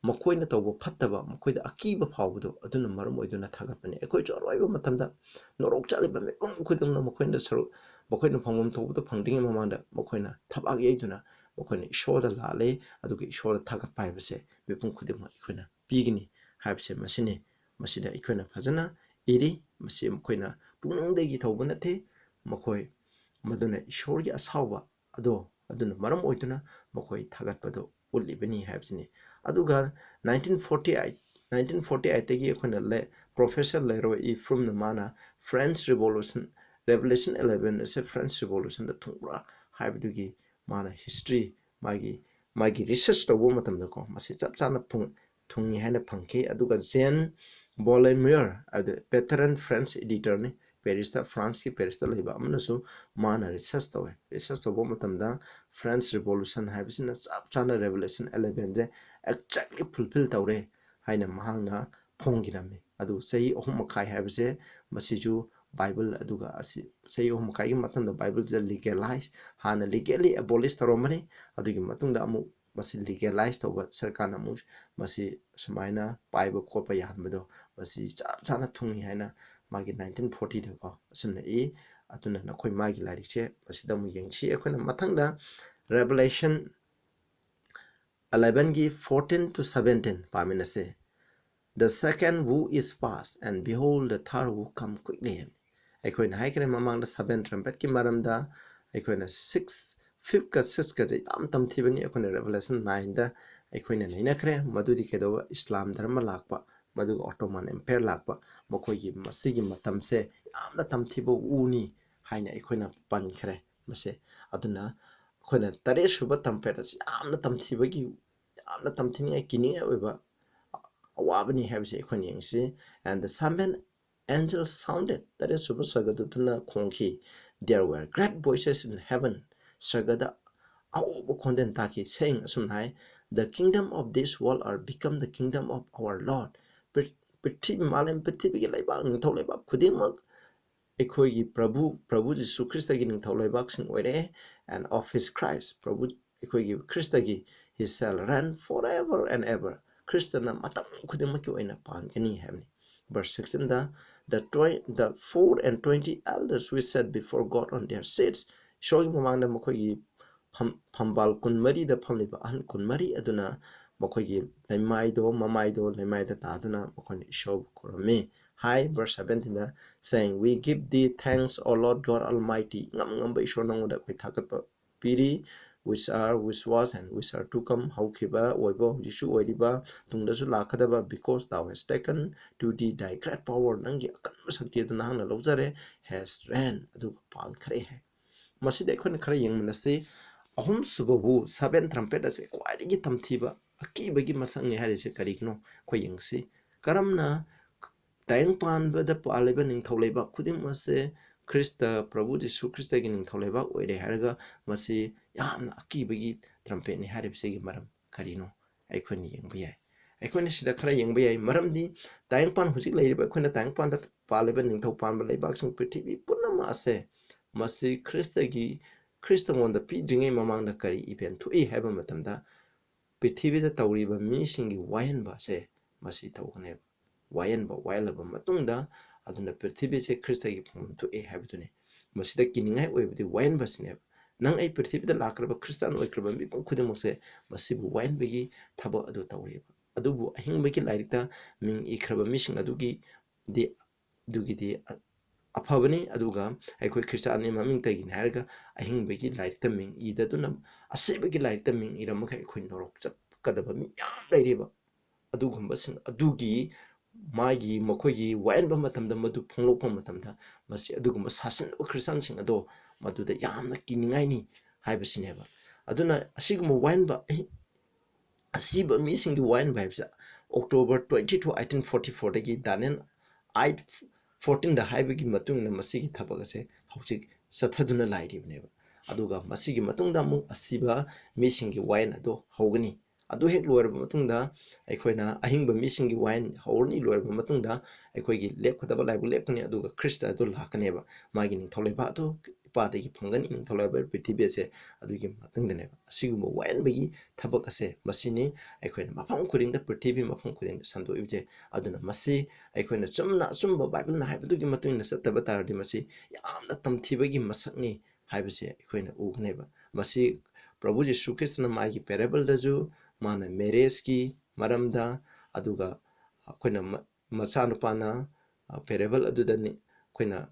ꯃꯈꯣꯏꯅ ꯇꯧꯕ ꯐꯠꯇꯕ, ꯃꯈꯣꯏꯗ ꯑꯀꯤꯕ ꯐꯥꯎꯕꯗꯣ, ꯑꯗꯨꯅ ꯃꯔꯝ ꯑꯣꯏꯗꯨꯅ ꯊꯥꯒꯠꯄꯅꯤ꯫ ꯑꯩꯈꯣꯏꯁꯨ ꯑꯔꯣꯏꯕ ꯃꯇꯝꯗ ꯅꯣꯔꯣꯛ ꯆꯠꯂꯤꯕ ꯃꯤꯄꯨꯝ ꯈꯨꯗꯤꯡꯃꯛ ꯃꯈꯣꯏꯅ ꯁꯔꯨꯛ, ꯃꯈꯣꯏꯅ ꯐꯪꯐꯝ ꯊꯣꯛꯄꯗ ꯐꯪꯗ꯭ꯔꯤꯉꯩ ꯃꯃꯥꯡꯗ ꯃꯈꯣꯏꯅ ꯊꯕꯥꯛ ꯌꯩꯗꯨꯅ ꯃꯈꯣꯏꯅ ꯏꯁꯣꯔꯗ ꯂꯥꯠꯂꯦ, ꯑꯗꯨꯒ ꯏꯁꯣꯔꯗ ꯊꯥꯒꯠꯄ ꯍꯥꯏꯕꯁꯦ ꯃꯤꯄꯨꯝ ꯈꯨꯗꯤꯡꯃꯛ ꯑꯩꯈꯣꯏꯅ ꯄꯤꯒꯅꯤ ꯍꯥꯏꯕꯁꯦ ꯃꯁꯤꯅꯤ꯫ ꯃꯁꯤꯗ ꯑꯩꯈꯣꯏꯅ ꯐꯖꯅ ꯏꯔꯤ꯫ ꯃꯁꯤ ꯃꯈꯣꯏꯅ ꯄꯨꯛꯅꯤꯡꯗꯒꯤ ꯇꯧꯕ ꯅꯠꯇꯦ꯫ ꯃꯈꯣꯏ ꯃꯗꯨꯅ ꯏꯁꯣꯔꯒꯤ ꯑꯁꯥꯎꯕ ꯑꯗꯣ, ꯑꯗꯨꯅ ꯃꯔꯝ ꯑꯣꯏꯗꯨꯅ ꯃꯈꯣꯏ ꯊꯥꯒꯠꯄꯗꯨ ꯎꯠꯂꯤꯕꯅꯤ ꯍꯥꯏꯕꯁꯤꯅꯤ꯫ ꯑꯗꯨꯒ nineteen forty eight, nineteen forty eightꯇꯒꯤ ꯑꯩꯈꯣꯏꯅ ꯂꯦ-, ꯄ꯭ꯔꯣꯐꯦꯁꯔ ꯂꯦꯔꯣꯏ ꯏ ꯐ꯭ꯔꯨꯝꯅ ꯃꯥꯅ ꯐ꯭ꯔꯦꯟꯁ ꯔꯤꯚꯣꯂꯨꯁꯟ, Revolution eleven ꯑꯁꯦ ꯐ꯭ꯔꯦꯟꯁ ꯔꯤꯚꯣꯂꯨꯁꯟꯗ ꯊꯨꯡꯕ꯭ꯔꯥ ꯍꯥꯏꯕꯗꯨꯒꯤ ꯃꯥꯅ ꯍꯤꯁꯇ꯭ꯔꯤ, ꯃꯥꯒꯤ, ꯃꯥꯒꯤ ꯔꯤꯁꯔꯁ ꯇꯧꯕ ꯃꯇꯝꯗꯀꯣ, ꯃꯁꯤ ꯆꯞ ꯆꯥꯅ ꯐꯪ-, ꯊꯨꯡꯉꯤ ꯍꯥꯏꯅ ꯐꯪꯈꯤ꯫ ꯑꯗꯨꯒ ꯖꯦꯟ ꯕꯣꯂꯦꯃ꯭ꯌꯨꯔ, ꯑꯗꯨ ꯚꯦꯇꯔꯟ ꯐ꯭ꯔꯦꯟꯁ ꯏꯗꯤꯇꯔꯅꯤ, ꯄꯦꯔꯤꯁꯇ, ꯐ꯭ꯔꯥꯟꯁꯀꯤ ꯄꯦꯔꯤꯁꯇ ꯂꯩꯕ ꯑꯃꯅꯁꯨ ꯃꯥꯅ ꯔꯤꯁꯔꯁ ꯇꯧꯋꯦ꯫ ꯔꯤꯁꯔꯁ ꯇꯧꯕ ꯃꯇꯝꯗ ꯐ꯭ꯔꯦꯟꯁ ꯔꯤꯚꯣꯂꯨꯁꯟ ꯍꯥꯏꯕꯁꯤꯅ ꯆꯞ ꯆꯥꯅ Revolution elevenꯁꯦ exactly fulfill ꯇꯧꯔꯦ꯫ ꯍꯥꯏꯅ ꯃꯍꯥꯛꯅ ꯐꯣꯡꯈꯤꯔꯝꯃꯤ꯫ ꯑꯗꯨ ꯆꯍꯤ ꯑꯍꯨꯝ ꯃꯈꯥꯏ ꯍꯥꯏꯕꯁꯦ ꯃꯁꯤꯁꯨ ꯕꯥꯏꯕꯜ, ꯑꯗꯨꯒ ꯑꯁꯤ ꯆꯍꯤ ꯑꯍꯨꯝ ꯃꯈꯥꯏꯒꯤ ꯃꯇꯨꯡꯗ ꯕꯥꯏꯕꯜꯁꯦ ꯂꯤꯒꯦꯂꯥꯏꯁ, ꯍꯥꯟꯅ ꯂꯤꯒꯦꯂꯤ ꯑꯦꯕꯣꯂꯤꯁ ꯇꯧꯔꯝꯕꯅꯤ꯫ ꯑꯗꯨꯒꯤ ꯃꯇꯨꯡꯗ ꯑꯃꯨꯛ ꯃꯁꯤ ꯂꯤꯒꯦꯂꯥꯏꯁ ꯇꯧꯕ, ꯁꯔꯀꯥꯔꯅ ꯑꯃꯨꯛ ꯃꯁꯤ ꯁꯨꯃꯥꯏꯅ ꯄꯥꯏꯕ ꯈꯣꯠꯄ ꯌꯥꯍꯟꯕꯗꯣ ꯃꯁꯤ ꯆꯞ ꯆꯥꯅ ꯊꯨꯡꯉꯤ ꯍꯥꯏꯅ ꯃꯥꯒꯤ ꯅꯥꯏꯟꯇꯤꯟ ꯐꯣꯔꯇꯤꯗꯀꯣ ꯑꯁꯨꯝꯅ ꯏ꯫ ꯑꯗꯨꯅ ꯅꯈꯣꯏ ꯃꯥꯒꯤ ꯂꯥꯏꯔꯤꯛꯁꯦ ꯃꯁꯤꯗ ꯑꯃꯨꯛ ꯌꯦꯡꯁꯤ꯫ ꯑꯩꯈꯣꯏꯅ ꯃꯊꯪꯗ Revelation elevenꯒꯤ fourteen to seventeen ꯄꯥꯃꯤꯟꯅꯁꯦ꯫ "The second woe is past, and behold, the third woe come quickly" ꯍꯥꯏꯕꯅꯤ꯫ ꯑꯩꯈꯣꯏꯅ ꯍꯥꯏꯈ꯭ꯔꯦ ꯃꯃꯥꯡꯗ seven trumpetꯀꯤ ꯃꯔꯝꯗ꯫ ꯑꯩꯈꯣꯏꯅ six, fifthꯀ sixꯀꯁꯦ ꯌꯥꯝ ꯇꯝꯊꯤꯕꯅꯤ꯫ ꯑꯩꯈꯣꯏꯅ Revelation nineꯗ ꯑꯩꯈꯣꯏꯅ ꯅꯩꯅꯈ꯭ꯔꯦ꯫ ꯃꯗꯨꯗꯤ ꯀꯩꯗꯧꯕ? ꯏꯁꯂꯥꯝ ꯙꯔꯃ ꯂꯥꯛꯄ, ꯃꯗꯨꯒ Ottoman Empire ꯂꯥꯛꯄ, ꯃꯈꯣꯏꯒꯤ ꯃꯁꯤꯒꯤ ꯃꯇꯝꯁꯦ ꯌꯥꯝꯅ ꯇꯝꯊꯤꯕ ꯎꯅꯤ ꯍꯥꯏꯅ ꯑꯩꯈꯣꯏꯅ ꯄꯟꯈ꯭ꯔꯦ ꯃꯁꯦ꯫ ꯑꯗꯨꯅ ꯑꯩꯈꯣꯏꯅ ꯇꯔꯦꯠ ꯁꯨꯕ trumpet ꯑꯁꯤ ꯌꯥꯝꯅ ꯇꯝꯊꯤꯕꯒꯤ, ꯌꯥꯝꯅ ꯇꯝꯊꯤꯅꯤꯡꯉꯥꯏ, ꯀꯤꯅꯤꯡꯉꯥꯏ ꯑꯣꯏꯕ ꯑꯋꯥꯕꯅꯤ ꯍꯥꯏꯕꯁꯤ ꯑꯩꯈꯣꯏꯅ ꯌꯦꯡꯁꯤ꯫ "And the seventh angel sounded", ꯇꯔꯦꯠ ꯁꯨꯕ ꯁꯔꯒꯗꯨꯇꯅ ꯈꯣꯡꯈꯤ꯫ "There were great voices in heaven", ꯁꯔꯒꯗ ꯑꯍꯧꯕ ꯈꯣꯟꯖꯦꯜ ꯇꯥꯈꯤ, saying, ꯑꯁꯨꯝꯅ ꯍꯥꯏ, "The kingdom of this world are become the kingdom of our Lord." Pre-, ꯄ꯭ꯔꯤꯊꯤꯕꯤ, ꯃꯥꯂꯦꯝ ꯄ꯭ꯔꯤꯊꯤꯕꯤꯒꯤ ꯂꯩꯕꯥꯛ, ꯅꯤꯡꯊꯧ ꯂꯩꯕꯥꯛ ꯈꯨꯗꯤꯡꯃꯛ ꯑꯩꯈꯣꯏꯒꯤ ꯄ꯭ꯔꯚꯨ, ꯄ꯭ꯔꯚꯨ ꯖꯤꯁꯨ ꯈ꯭ꯔꯤꯁꯇꯒꯤ ꯅꯤꯡꯊꯧ ꯂꯩꯕꯥꯛꯁꯤꯡ ꯑꯣꯏꯔꯦ, "and of his Christ", ꯄ꯭ꯔꯚꯨ ꯑꯩꯈꯣꯏꯒꯤ ꯈ꯭ꯔꯤꯁꯇꯒꯤ, "he shall reign forever and ever", ꯈ꯭ꯔꯤꯁꯇꯅ ꯃꯇꯝ ꯈꯨꯗꯤꯡꯃꯛꯀꯤ ꯑꯣꯏꯅ ꯄꯥꯟꯒꯅꯤ ꯍꯥꯏꯕꯅꯤ꯫ Verse sixteenꯗ, "The twen-, the four and twenty elders which sat before God on their seats", ꯏꯁꯣꯔꯒꯤ ꯃꯃꯥꯡꯗ ꯃꯈꯣꯏꯒꯤ ꯐꯝ-, ꯐꯝꯕꯥꯜ ꯀꯨꯟꯃꯔꯤꯗ ꯐꯝꯂꯤꯕ ꯑꯍꯟ ꯀꯨꯟꯃꯔꯤ ꯑꯗꯨꯅ ꯃꯈꯣꯏꯒꯤ ꯂꯩꯃꯥꯏꯗꯣ, ꯃꯃꯥꯏꯗꯣ ꯂꯩꯃꯥꯏꯗ ꯇꯥꯗꯨꯅ ꯃꯈꯣꯏꯅ ꯏꯁꯣꯔꯕꯨ ꯈꯨꯔꯨꯝꯃꯤ꯫ ꯍꯥꯏ, verse seventeenꯗ, "Saying, We give thee thanks, O Lord God Almighty", ꯉꯝ ꯉꯝꯕ ꯏꯁꯣꯔ, ꯅꯉꯣꯟꯗ ꯑꯩꯈꯣꯏ ꯊꯥꯒꯠꯄ ꯄꯤꯔꯤ, "which are, which was, and which are to come", ꯍꯧꯈꯤꯕ, ꯑꯣꯏꯕ, ꯍꯧꯖꯤꯛꯁꯨ ꯑꯣꯏꯔꯤꯕ, ꯇꯨꯡꯗꯁꯨ ꯂꯥꯛꯀꯗꯕ, "because thou hast taken to thee thy great power", ꯅꯪꯒꯤ ꯑꯀꯟꯕ ꯁꯛꯇꯤ ꯑꯗꯨ ꯅꯍꯥꯛꯅ ꯂꯧꯖꯔꯦ, "has reigned", ꯑꯗꯨꯒ ꯄꯥꯟꯈ꯭ꯔꯦ ꯍꯥꯏ꯫ ꯃꯁꯤꯗ ꯑꯩꯈꯣꯏꯅ ꯈꯔ ꯌꯦꯡꯃꯤꯟꯅꯁꯤ꯫ ꯑꯍꯨꯝꯁꯨꯕ ꯋꯨ, seven trumpet ꯑꯁꯦ ꯈ꯭ꯋꯥꯏꯗꯒꯤ ꯇꯝꯊꯤꯕ, ꯑꯀꯤꯕꯒꯤ ꯃꯁꯛꯅꯤ ꯍꯥꯏꯔꯤꯁꯦ ꯀꯔꯤꯒꯤꯅꯣ? ꯑꯩꯈꯣꯏ ꯌꯦꯡꯁꯤ꯫ ꯀꯔꯝꯅ ꯇꯥꯏꯕꯪ ꯄꯥꯟꯕꯗ ꯄꯥꯜꯂꯤꯕ ꯅꯤꯡꯊꯧ ꯂꯩꯕꯥꯛ ꯈꯨꯗꯤꯡꯃꯛꯁꯦ ꯈ꯭ꯔꯤꯁꯇ, ꯄ꯭ꯔꯚꯨ ꯖꯤꯁꯨ ꯈ꯭ꯔꯤꯁꯇꯒꯤ ꯅꯤꯡꯊꯧ ꯂꯩꯕꯥꯛ ꯑꯣꯏꯔꯦ ꯍꯥꯏꯔꯒ ꯃꯁꯤ ꯌꯥꯝꯅ ꯑꯀꯤꯕꯒꯤ ꯇ꯭ꯔꯝꯄꯦꯠꯅꯤ ꯍꯥꯏꯔꯤꯕꯁꯤꯒꯤ ꯃꯔꯝ ꯀꯔꯤꯅꯣ? ꯑꯩꯈꯣꯏꯅ ꯌꯦꯡꯕ ꯌꯥꯏ꯫ ꯑꯩꯈꯣꯏꯅ ꯁꯤꯗ ꯈꯔ ꯌꯦꯡꯕ ꯌꯥꯏ꯫ ꯃꯔꯝꯗꯤ ꯇꯥꯏꯕꯪꯄꯥꯟ, ꯍꯧꯖꯤꯛ ꯂꯩꯔꯤꯕ ꯑꯩꯈꯣꯏꯅ ꯇꯥꯏꯕꯪꯄꯥꯟꯗ ꯄꯥꯜꯂꯤꯕ ꯅꯤꯡꯊꯧ ꯄꯥꯟꯕ ꯂꯩꯕꯥꯛꯁꯤꯡ, ꯄ꯭ꯔꯤꯊꯤꯕꯤ ꯄꯨꯝꯅꯃꯛ ꯑꯁꯦ ꯃꯁꯤ ꯈ꯭ꯔꯤꯁꯇꯒꯤ, ꯈ꯭ꯔꯤꯁꯇꯉꯣꯟꯗ ꯄꯤꯗ꯭ꯔꯤꯉꯩ ꯃꯃꯥꯡꯗ ꯀꯔꯤ event ꯊꯣꯛꯏ ꯍꯥꯏꯕ ꯃꯇꯝꯗ, ꯄ꯭ꯔꯤꯊꯤꯕꯤꯗ ꯇꯧꯔꯤꯕ ꯃꯤꯁꯤꯡꯒꯤ ꯋꯥꯌꯦꯟꯕ ꯑꯁꯦ ꯃꯁꯤ ꯇꯧꯒꯅꯦꯕ꯫ ꯋꯥꯌꯦꯟꯕ ꯋꯥꯌꯦꯜꯂꯕ ꯃꯇꯨꯡꯗ, ꯑꯗꯨꯅ ꯄ꯭ꯔꯤꯊꯤꯕꯤꯁꯦ ꯈ꯭ꯔꯤꯁꯇꯒꯤ ꯐꯪꯐꯝ ꯊꯣꯛꯑꯦ ꯍꯥꯏꯕꯗꯨꯅꯤ꯫ ꯃꯁꯤꯗ ꯀꯤꯅꯤꯡꯉꯥꯏ ꯑꯣꯏꯕꯗꯤ ꯋꯥꯌꯦꯟꯕꯁꯤꯅꯦꯕ꯫ ꯅꯪ ꯑꯩ ꯄ꯭ꯔꯤꯊꯤꯕꯤꯗ ꯂꯥꯛꯈ꯭ꯔꯕ ꯈ꯭ꯔꯤꯁꯇꯥꯟ ꯑꯣꯏꯈ꯭ꯔꯕ ꯃꯤꯄꯨꯝ ꯈꯨꯗꯤꯡꯃꯛꯁꯦ ꯃꯁꯤꯕꯨ ꯋꯥꯌꯦꯟꯕꯒꯤ ꯊꯕꯛ ꯑꯗꯨ ꯇꯧꯔꯤꯕ꯫ ꯑꯗꯨꯕꯨ ꯑꯍꯤꯡꯕꯒꯤ ꯂꯥꯏꯔꯤꯛꯇ ꯃꯤꯡ ꯏꯈ꯭ꯔꯕ ꯃꯤꯁꯤꯡ ꯑꯗꯨꯒꯤꯗꯤ, ꯑꯗꯨꯒꯤꯗꯤ ꯑ-, ꯑꯐꯕꯅꯤ꯫ ꯑꯗꯨꯒ ꯑꯩꯈꯣꯏ ꯈ꯭ꯔꯤꯁꯇꯥꯟꯅꯤ ꯃꯃꯤꯡꯇꯒꯤꯅꯤ ꯍꯥꯏꯔꯒ ꯑꯍꯤꯡꯕꯒꯤ ꯂꯥꯏꯔꯤꯛꯇ ꯃꯤꯡ ꯏꯗꯗꯨꯅ ꯑꯁꯤꯕꯒꯤ ꯂꯥꯏꯔꯤꯛꯇ ꯃꯤꯡ ꯏꯔꯝꯃꯒ ꯑꯩꯈꯣꯏ ꯅꯣꯔꯣꯛ ꯆꯠꯀꯗꯕ ꯃꯤ ꯌꯥꯝ ꯂꯩꯔꯤꯕ꯫ ꯑꯗꯨꯒꯨꯝꯕꯁꯤꯡ ꯑꯗꯨꯒꯤ ꯃꯥꯒꯤ, ꯃꯈꯣꯏꯒꯤ ꯋꯥꯌꯦꯟꯕ ꯃꯇꯝꯗ, ꯃꯗꯨ ꯐꯣꯡꯂꯛꯄ ꯃꯇꯝꯗ, ꯃꯁꯤ ꯑꯗꯨꯒꯨꯝꯕ ꯁꯥꯁꯟꯅꯕ ꯈ꯭ꯔꯤꯁꯇꯥꯟꯁꯤꯡ ꯑꯗꯣ ꯃꯗꯨꯗ ꯌꯥꯝꯅ ꯀꯤꯅꯤꯡꯉꯥꯏꯅꯤ ꯍꯥꯏꯕꯁꯤꯅꯦꯕ꯫ ꯑꯗꯨꯅ ꯑꯁꯤꯒꯨꯝꯕ ꯋꯥꯌꯦꯟꯕ, ꯑꯍꯤꯡ ꯑꯁꯤꯕ ꯃꯤꯁꯤꯡꯒꯤ ꯋꯥꯌꯦꯟꯕ ꯍꯥꯏꯕꯁꯦ October twenty two, eighteen forty fourꯗꯒꯤ Daniel eight fourteenꯗ ꯍꯥꯏꯕꯒꯤ ꯃꯇꯨꯡ ꯏꯟꯅ ꯃꯁꯤꯒꯤ ꯊꯕꯛ ꯑꯁꯦ ꯍꯧꯖꯤꯛ ꯆꯠꯊꯗꯨꯅ ꯂꯥꯛꯏꯕꯅꯦꯕ꯫ ꯑꯗꯨꯒ ꯃꯁꯤꯒꯤ ꯃꯇꯨꯡꯗ ꯑꯃꯨꯛ ꯑꯁꯤꯕ ꯃꯤꯁꯤꯡꯒꯤ ꯋꯥꯌꯦꯟ ꯑꯗꯣ ꯍꯧꯒꯅꯤ꯫ ꯑꯗꯨ ꯍꯦꯛ ꯂꯣꯏꯔꯕ ꯃꯇꯨꯡꯗ ꯑꯩꯈꯣꯏꯅ ꯑꯍꯤꯡꯕ ꯃꯤꯁꯤꯡꯒꯤ ꯋꯥꯌꯦꯟ ꯍꯧꯔꯅꯤ꯫ ꯂꯣꯏꯔꯕ ꯃꯇꯨꯡꯗ ꯑꯩꯈꯣꯏꯒꯤ ꯂꯦꯞꯀꯗꯕ ꯂꯥꯏꯕꯛ ꯂꯦꯞꯀꯅꯤ, ꯑꯗꯨꯒ ꯈ꯭ꯔꯤꯁꯇ ꯑꯗꯨ ꯂꯥꯛꯀꯅꯦꯕ꯫ ꯃꯥꯒꯤ ꯅꯤꯡꯊꯧ ꯂꯩꯕꯥꯛ ꯑꯗꯨ ꯏꯄꯥꯗꯒꯤ ꯐꯪꯒꯅꯤ, ꯅꯤꯡꯊꯧ ꯂꯩꯕꯥꯛ ꯄ꯭ꯔꯤꯊꯤꯕꯤ ꯑꯁꯦ꯫ ꯑꯗꯨꯒꯤ ꯃꯇꯨꯡꯗꯅꯦꯕ ꯑꯁꯤꯒꯨꯝꯕ ꯋꯥꯌꯦꯟꯕꯒꯤ ꯊꯕꯛ ꯑꯁꯦ, ꯃꯁꯤꯅꯤ ꯑꯩꯈꯣꯏꯅ ꯃꯐꯝ ꯈꯨꯗꯤꯡꯗ, ꯄ꯭ꯔꯤꯊꯤꯕꯤ ꯃꯐꯝ ꯈꯨꯗꯤꯡꯗ ꯁꯟꯗꯣꯛꯏꯕꯁꯦ꯫ ꯑꯗꯨꯅ ꯃꯁꯤ ꯑꯩꯈꯣꯏꯅ ꯆꯨꯝꯅ ꯑꯆꯨꯝꯕ ꯕꯥꯏꯕꯜꯅ ꯍꯥꯏꯕꯗꯨꯒꯤ ꯃꯇꯨꯡ ꯏꯟꯅ ꯆꯠꯇꯕ ꯇꯥꯔꯗꯤ ꯃꯁꯤ ꯌꯥꯝꯅ ꯇꯝꯊꯤꯕꯒꯤ ꯃꯁꯛꯅꯤ ꯍꯥꯏꯕꯁꯦ ꯑꯩꯈꯣꯏꯅ ꯎꯒꯅꯦꯕ꯫ ꯃꯁꯤ ꯄ꯭ꯔꯚꯨ ꯖꯤꯁꯨ ꯈ꯭ꯔꯤꯁꯇꯅ ꯃꯥꯒꯤ parables ꯗꯁꯨ ꯃꯥꯅ marriage ꯀꯤ ꯃꯔꯝꯗ, ꯑꯗꯨꯒ ꯑꯩꯈꯣꯏꯅ ꯃ-, ꯃꯆꯥꯅꯨꯄꯥꯅ, ꯑ, parable ꯑꯗꯨꯗꯅꯤ ꯑꯩꯈꯣꯏꯅ,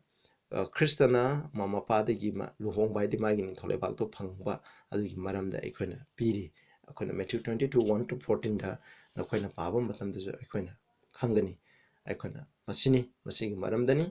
ꯑ, ꯈ꯭ꯔꯤꯁꯇꯅ ꯃꯥ ꯃꯄꯥꯗꯒꯤ ꯃꯥ ꯂꯨꯍꯣꯡꯕ ꯍꯥꯏꯗꯤ ꯃꯥꯒꯤ ꯅꯤꯡꯊꯧ ꯂꯩꯕꯥꯛꯇꯣ ꯐꯪꯕ ꯑꯗꯨꯒꯤ ꯃꯔꯝꯗ ꯑꯩꯈꯣꯏꯅ ꯄꯤꯔꯤ꯫ ꯑꯩꯈꯣꯏꯅ Matthew twenty two one to fourteenꯗ ꯅꯈꯣꯏꯅ ꯄꯥꯕ ꯃꯇꯝꯗꯁꯨ ꯑꯩꯈꯣꯏꯅ ꯈꯪꯒꯅꯤ꯫ ꯑꯩꯈꯣꯏꯅ ꯃꯁꯤꯅꯤ, ꯃꯁꯤꯒꯤ ꯃꯔꯝꯗꯅꯤ꯫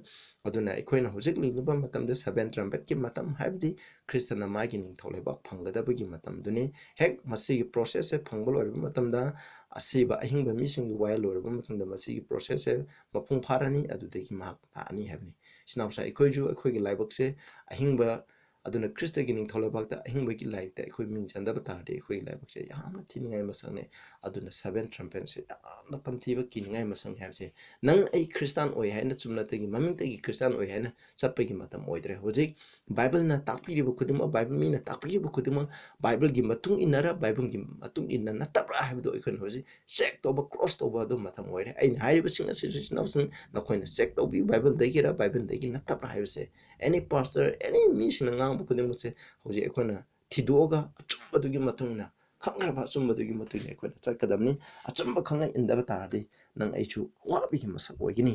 ꯑꯗꯨꯅ ꯑꯩꯈꯣꯏꯅ ꯍꯧꯖꯤꯛ ꯂꯤꯡꯂꯤꯕ ꯃꯇꯝꯗ seven trumpet ꯀꯤ ꯃꯇꯝ ꯍꯥꯏꯕꯗꯤ ꯈ꯭ꯔꯤꯁꯇꯅ ꯃꯥꯒꯤ ꯅꯤꯡꯊꯧ ꯂꯩꯕꯥꯛ ꯐꯪꯒꯗꯕꯒꯤ ꯃꯇꯝꯗꯨꯅꯤ꯫ ꯍꯦꯛ ꯃꯁꯤꯒꯤ process ꯁꯦ ꯐꯪꯕ ꯂꯣꯏꯔꯕ ꯃꯇꯝꯗ, ꯑꯁꯤꯕ ꯑꯍꯤꯡꯕ ꯃꯤꯁꯤꯡꯒꯤ ꯋꯥꯌꯦꯜ ꯂꯣꯏꯔꯕ ꯃꯇꯨꯡꯗ ꯃꯁꯤꯒꯤ process ꯁꯦ ꯃꯄꯨꯡ ꯐꯥꯔꯅꯤ, ꯑꯗꯨꯗꯒꯤ ꯃꯍꯥꯛ ꯂꯥꯛꯑꯅꯤ ꯍꯥꯏꯕꯅꯤ꯫ ꯏꯆꯤꯟ ꯏꯅꯥꯎꯁꯥ, ꯑꯩꯈꯣꯏꯁꯨ ꯑꯩꯈꯣꯏꯒꯤ ꯂꯥꯏꯕꯛꯁꯦ ꯑꯍꯤꯡꯕ ꯑꯗꯨꯅ ꯈ꯭ꯔꯤꯁꯇꯒꯤ ꯅꯤꯡꯊꯧ ꯂꯩꯕꯥꯛꯇ ꯑꯍꯤꯡꯕꯒꯤ ꯂꯥꯏꯔꯤꯛꯇ ꯑꯩꯈꯣꯏ ꯃꯤꯡ ꯆꯟꯗꯕ ꯇꯥꯔꯗꯤ ꯑꯩꯈꯣꯏꯒꯤ ꯂꯥꯏꯕꯛꯁꯦ ꯌꯥꯝꯅ ꯊꯤꯅꯤꯡꯉꯥꯏ ꯃꯁꯛꯅꯤ꯫ ꯑꯗꯨꯅ seven trumpetꯁꯦ ꯌꯥꯝꯅ ꯇꯝꯊꯤꯕ ꯀꯤꯅꯤꯡꯉꯥꯏ ꯃꯁꯛꯅꯤ ꯍꯥꯏꯕꯁꯦ ꯅꯪ ꯑꯩ ꯈ꯭ꯔꯤꯁꯇꯥꯟ ꯑꯣꯏ ꯍꯥꯏꯅ ꯆꯨꯝꯅꯇꯒꯤ ꯃꯃꯤꯡꯇꯒꯤ ꯈ꯭ꯔꯤꯁꯇꯥꯟ ꯑꯣꯏ ꯍꯥꯏꯅ ꯆꯠꯄꯒꯤ ꯃꯇꯝ ꯑꯣꯏꯗ꯭ꯔꯦ꯫ ꯍꯧꯖꯤꯛ ꯕꯥꯏꯕꯜꯅ ꯇꯥꯛꯄꯤꯔꯤꯕ ꯈꯨꯗꯤꯡꯃꯛ, ꯕꯥꯏꯕꯜ ꯃꯤꯅ ꯇꯥꯛꯄꯤꯔꯤꯕ ꯈꯨꯗꯤꯡꯃꯛ ꯕꯥꯏꯕꯜꯒꯤ ꯃꯇꯨꯡ ꯏꯟꯅꯔ, ꯕꯥꯏꯕꯜꯒꯤ ꯃꯇꯨꯡ ꯏꯟꯅ ꯅꯠꯇꯕ꯭ꯔꯥ ꯍꯥꯏꯕꯗꯨ ꯑꯩꯈꯣꯏꯅ ꯍꯧꯖꯤꯛ check ꯇꯧꯕ, cross ꯇꯧꯕ ꯑꯗꯨ ꯃꯇꯝ ꯑꯣꯏꯔꯦ꯫ ꯑꯩꯅ ꯍꯥꯏꯔꯤꯕꯁꯤꯡ ꯑꯁꯤꯁꯨ ꯏꯆꯤꯟ ꯏꯅꯥꯎꯁꯤꯡ ꯅꯈꯣꯏꯅ check ꯇꯧꯕꯤꯌꯨ, ꯕꯥꯏꯕꯜꯗꯒꯤꯔ ꯕꯥꯏꯕꯜꯗꯒꯤ ꯅꯠꯇꯕ꯭ꯔꯥ ꯍꯥꯏꯕꯁꯦ꯫ Any pastor, any ꯃꯤꯁꯤꯡꯅ ꯉꯥꯡꯕ ꯈꯨꯗꯤꯡꯃꯛꯁꯦ ꯍꯧꯖꯤꯛ ꯑꯩꯈꯣꯏꯅ ꯊꯤꯗꯣꯛꯑꯒ ꯑꯆꯨꯝꯕꯗꯨꯒꯤ ꯃꯇꯨꯡ ꯏꯟꯅ, ꯈꯪꯈ꯭ꯔꯕ ꯑꯆꯨꯝꯕꯗꯨꯒꯤ ꯃꯇꯨꯡ ꯏꯟꯅ ꯑꯩꯈꯣꯏꯅ ꯆꯠꯀꯗꯕꯅꯤ꯫ ꯑꯆꯨꯝꯕ ꯈꯪꯉ ꯏꯟꯗꯕ ꯇꯥꯔꯗꯤ ꯅꯪ ꯑꯩꯁꯨ ꯑꯋꯥꯕꯒꯤ ꯃꯁꯛ ꯑꯣꯏꯒꯅꯤ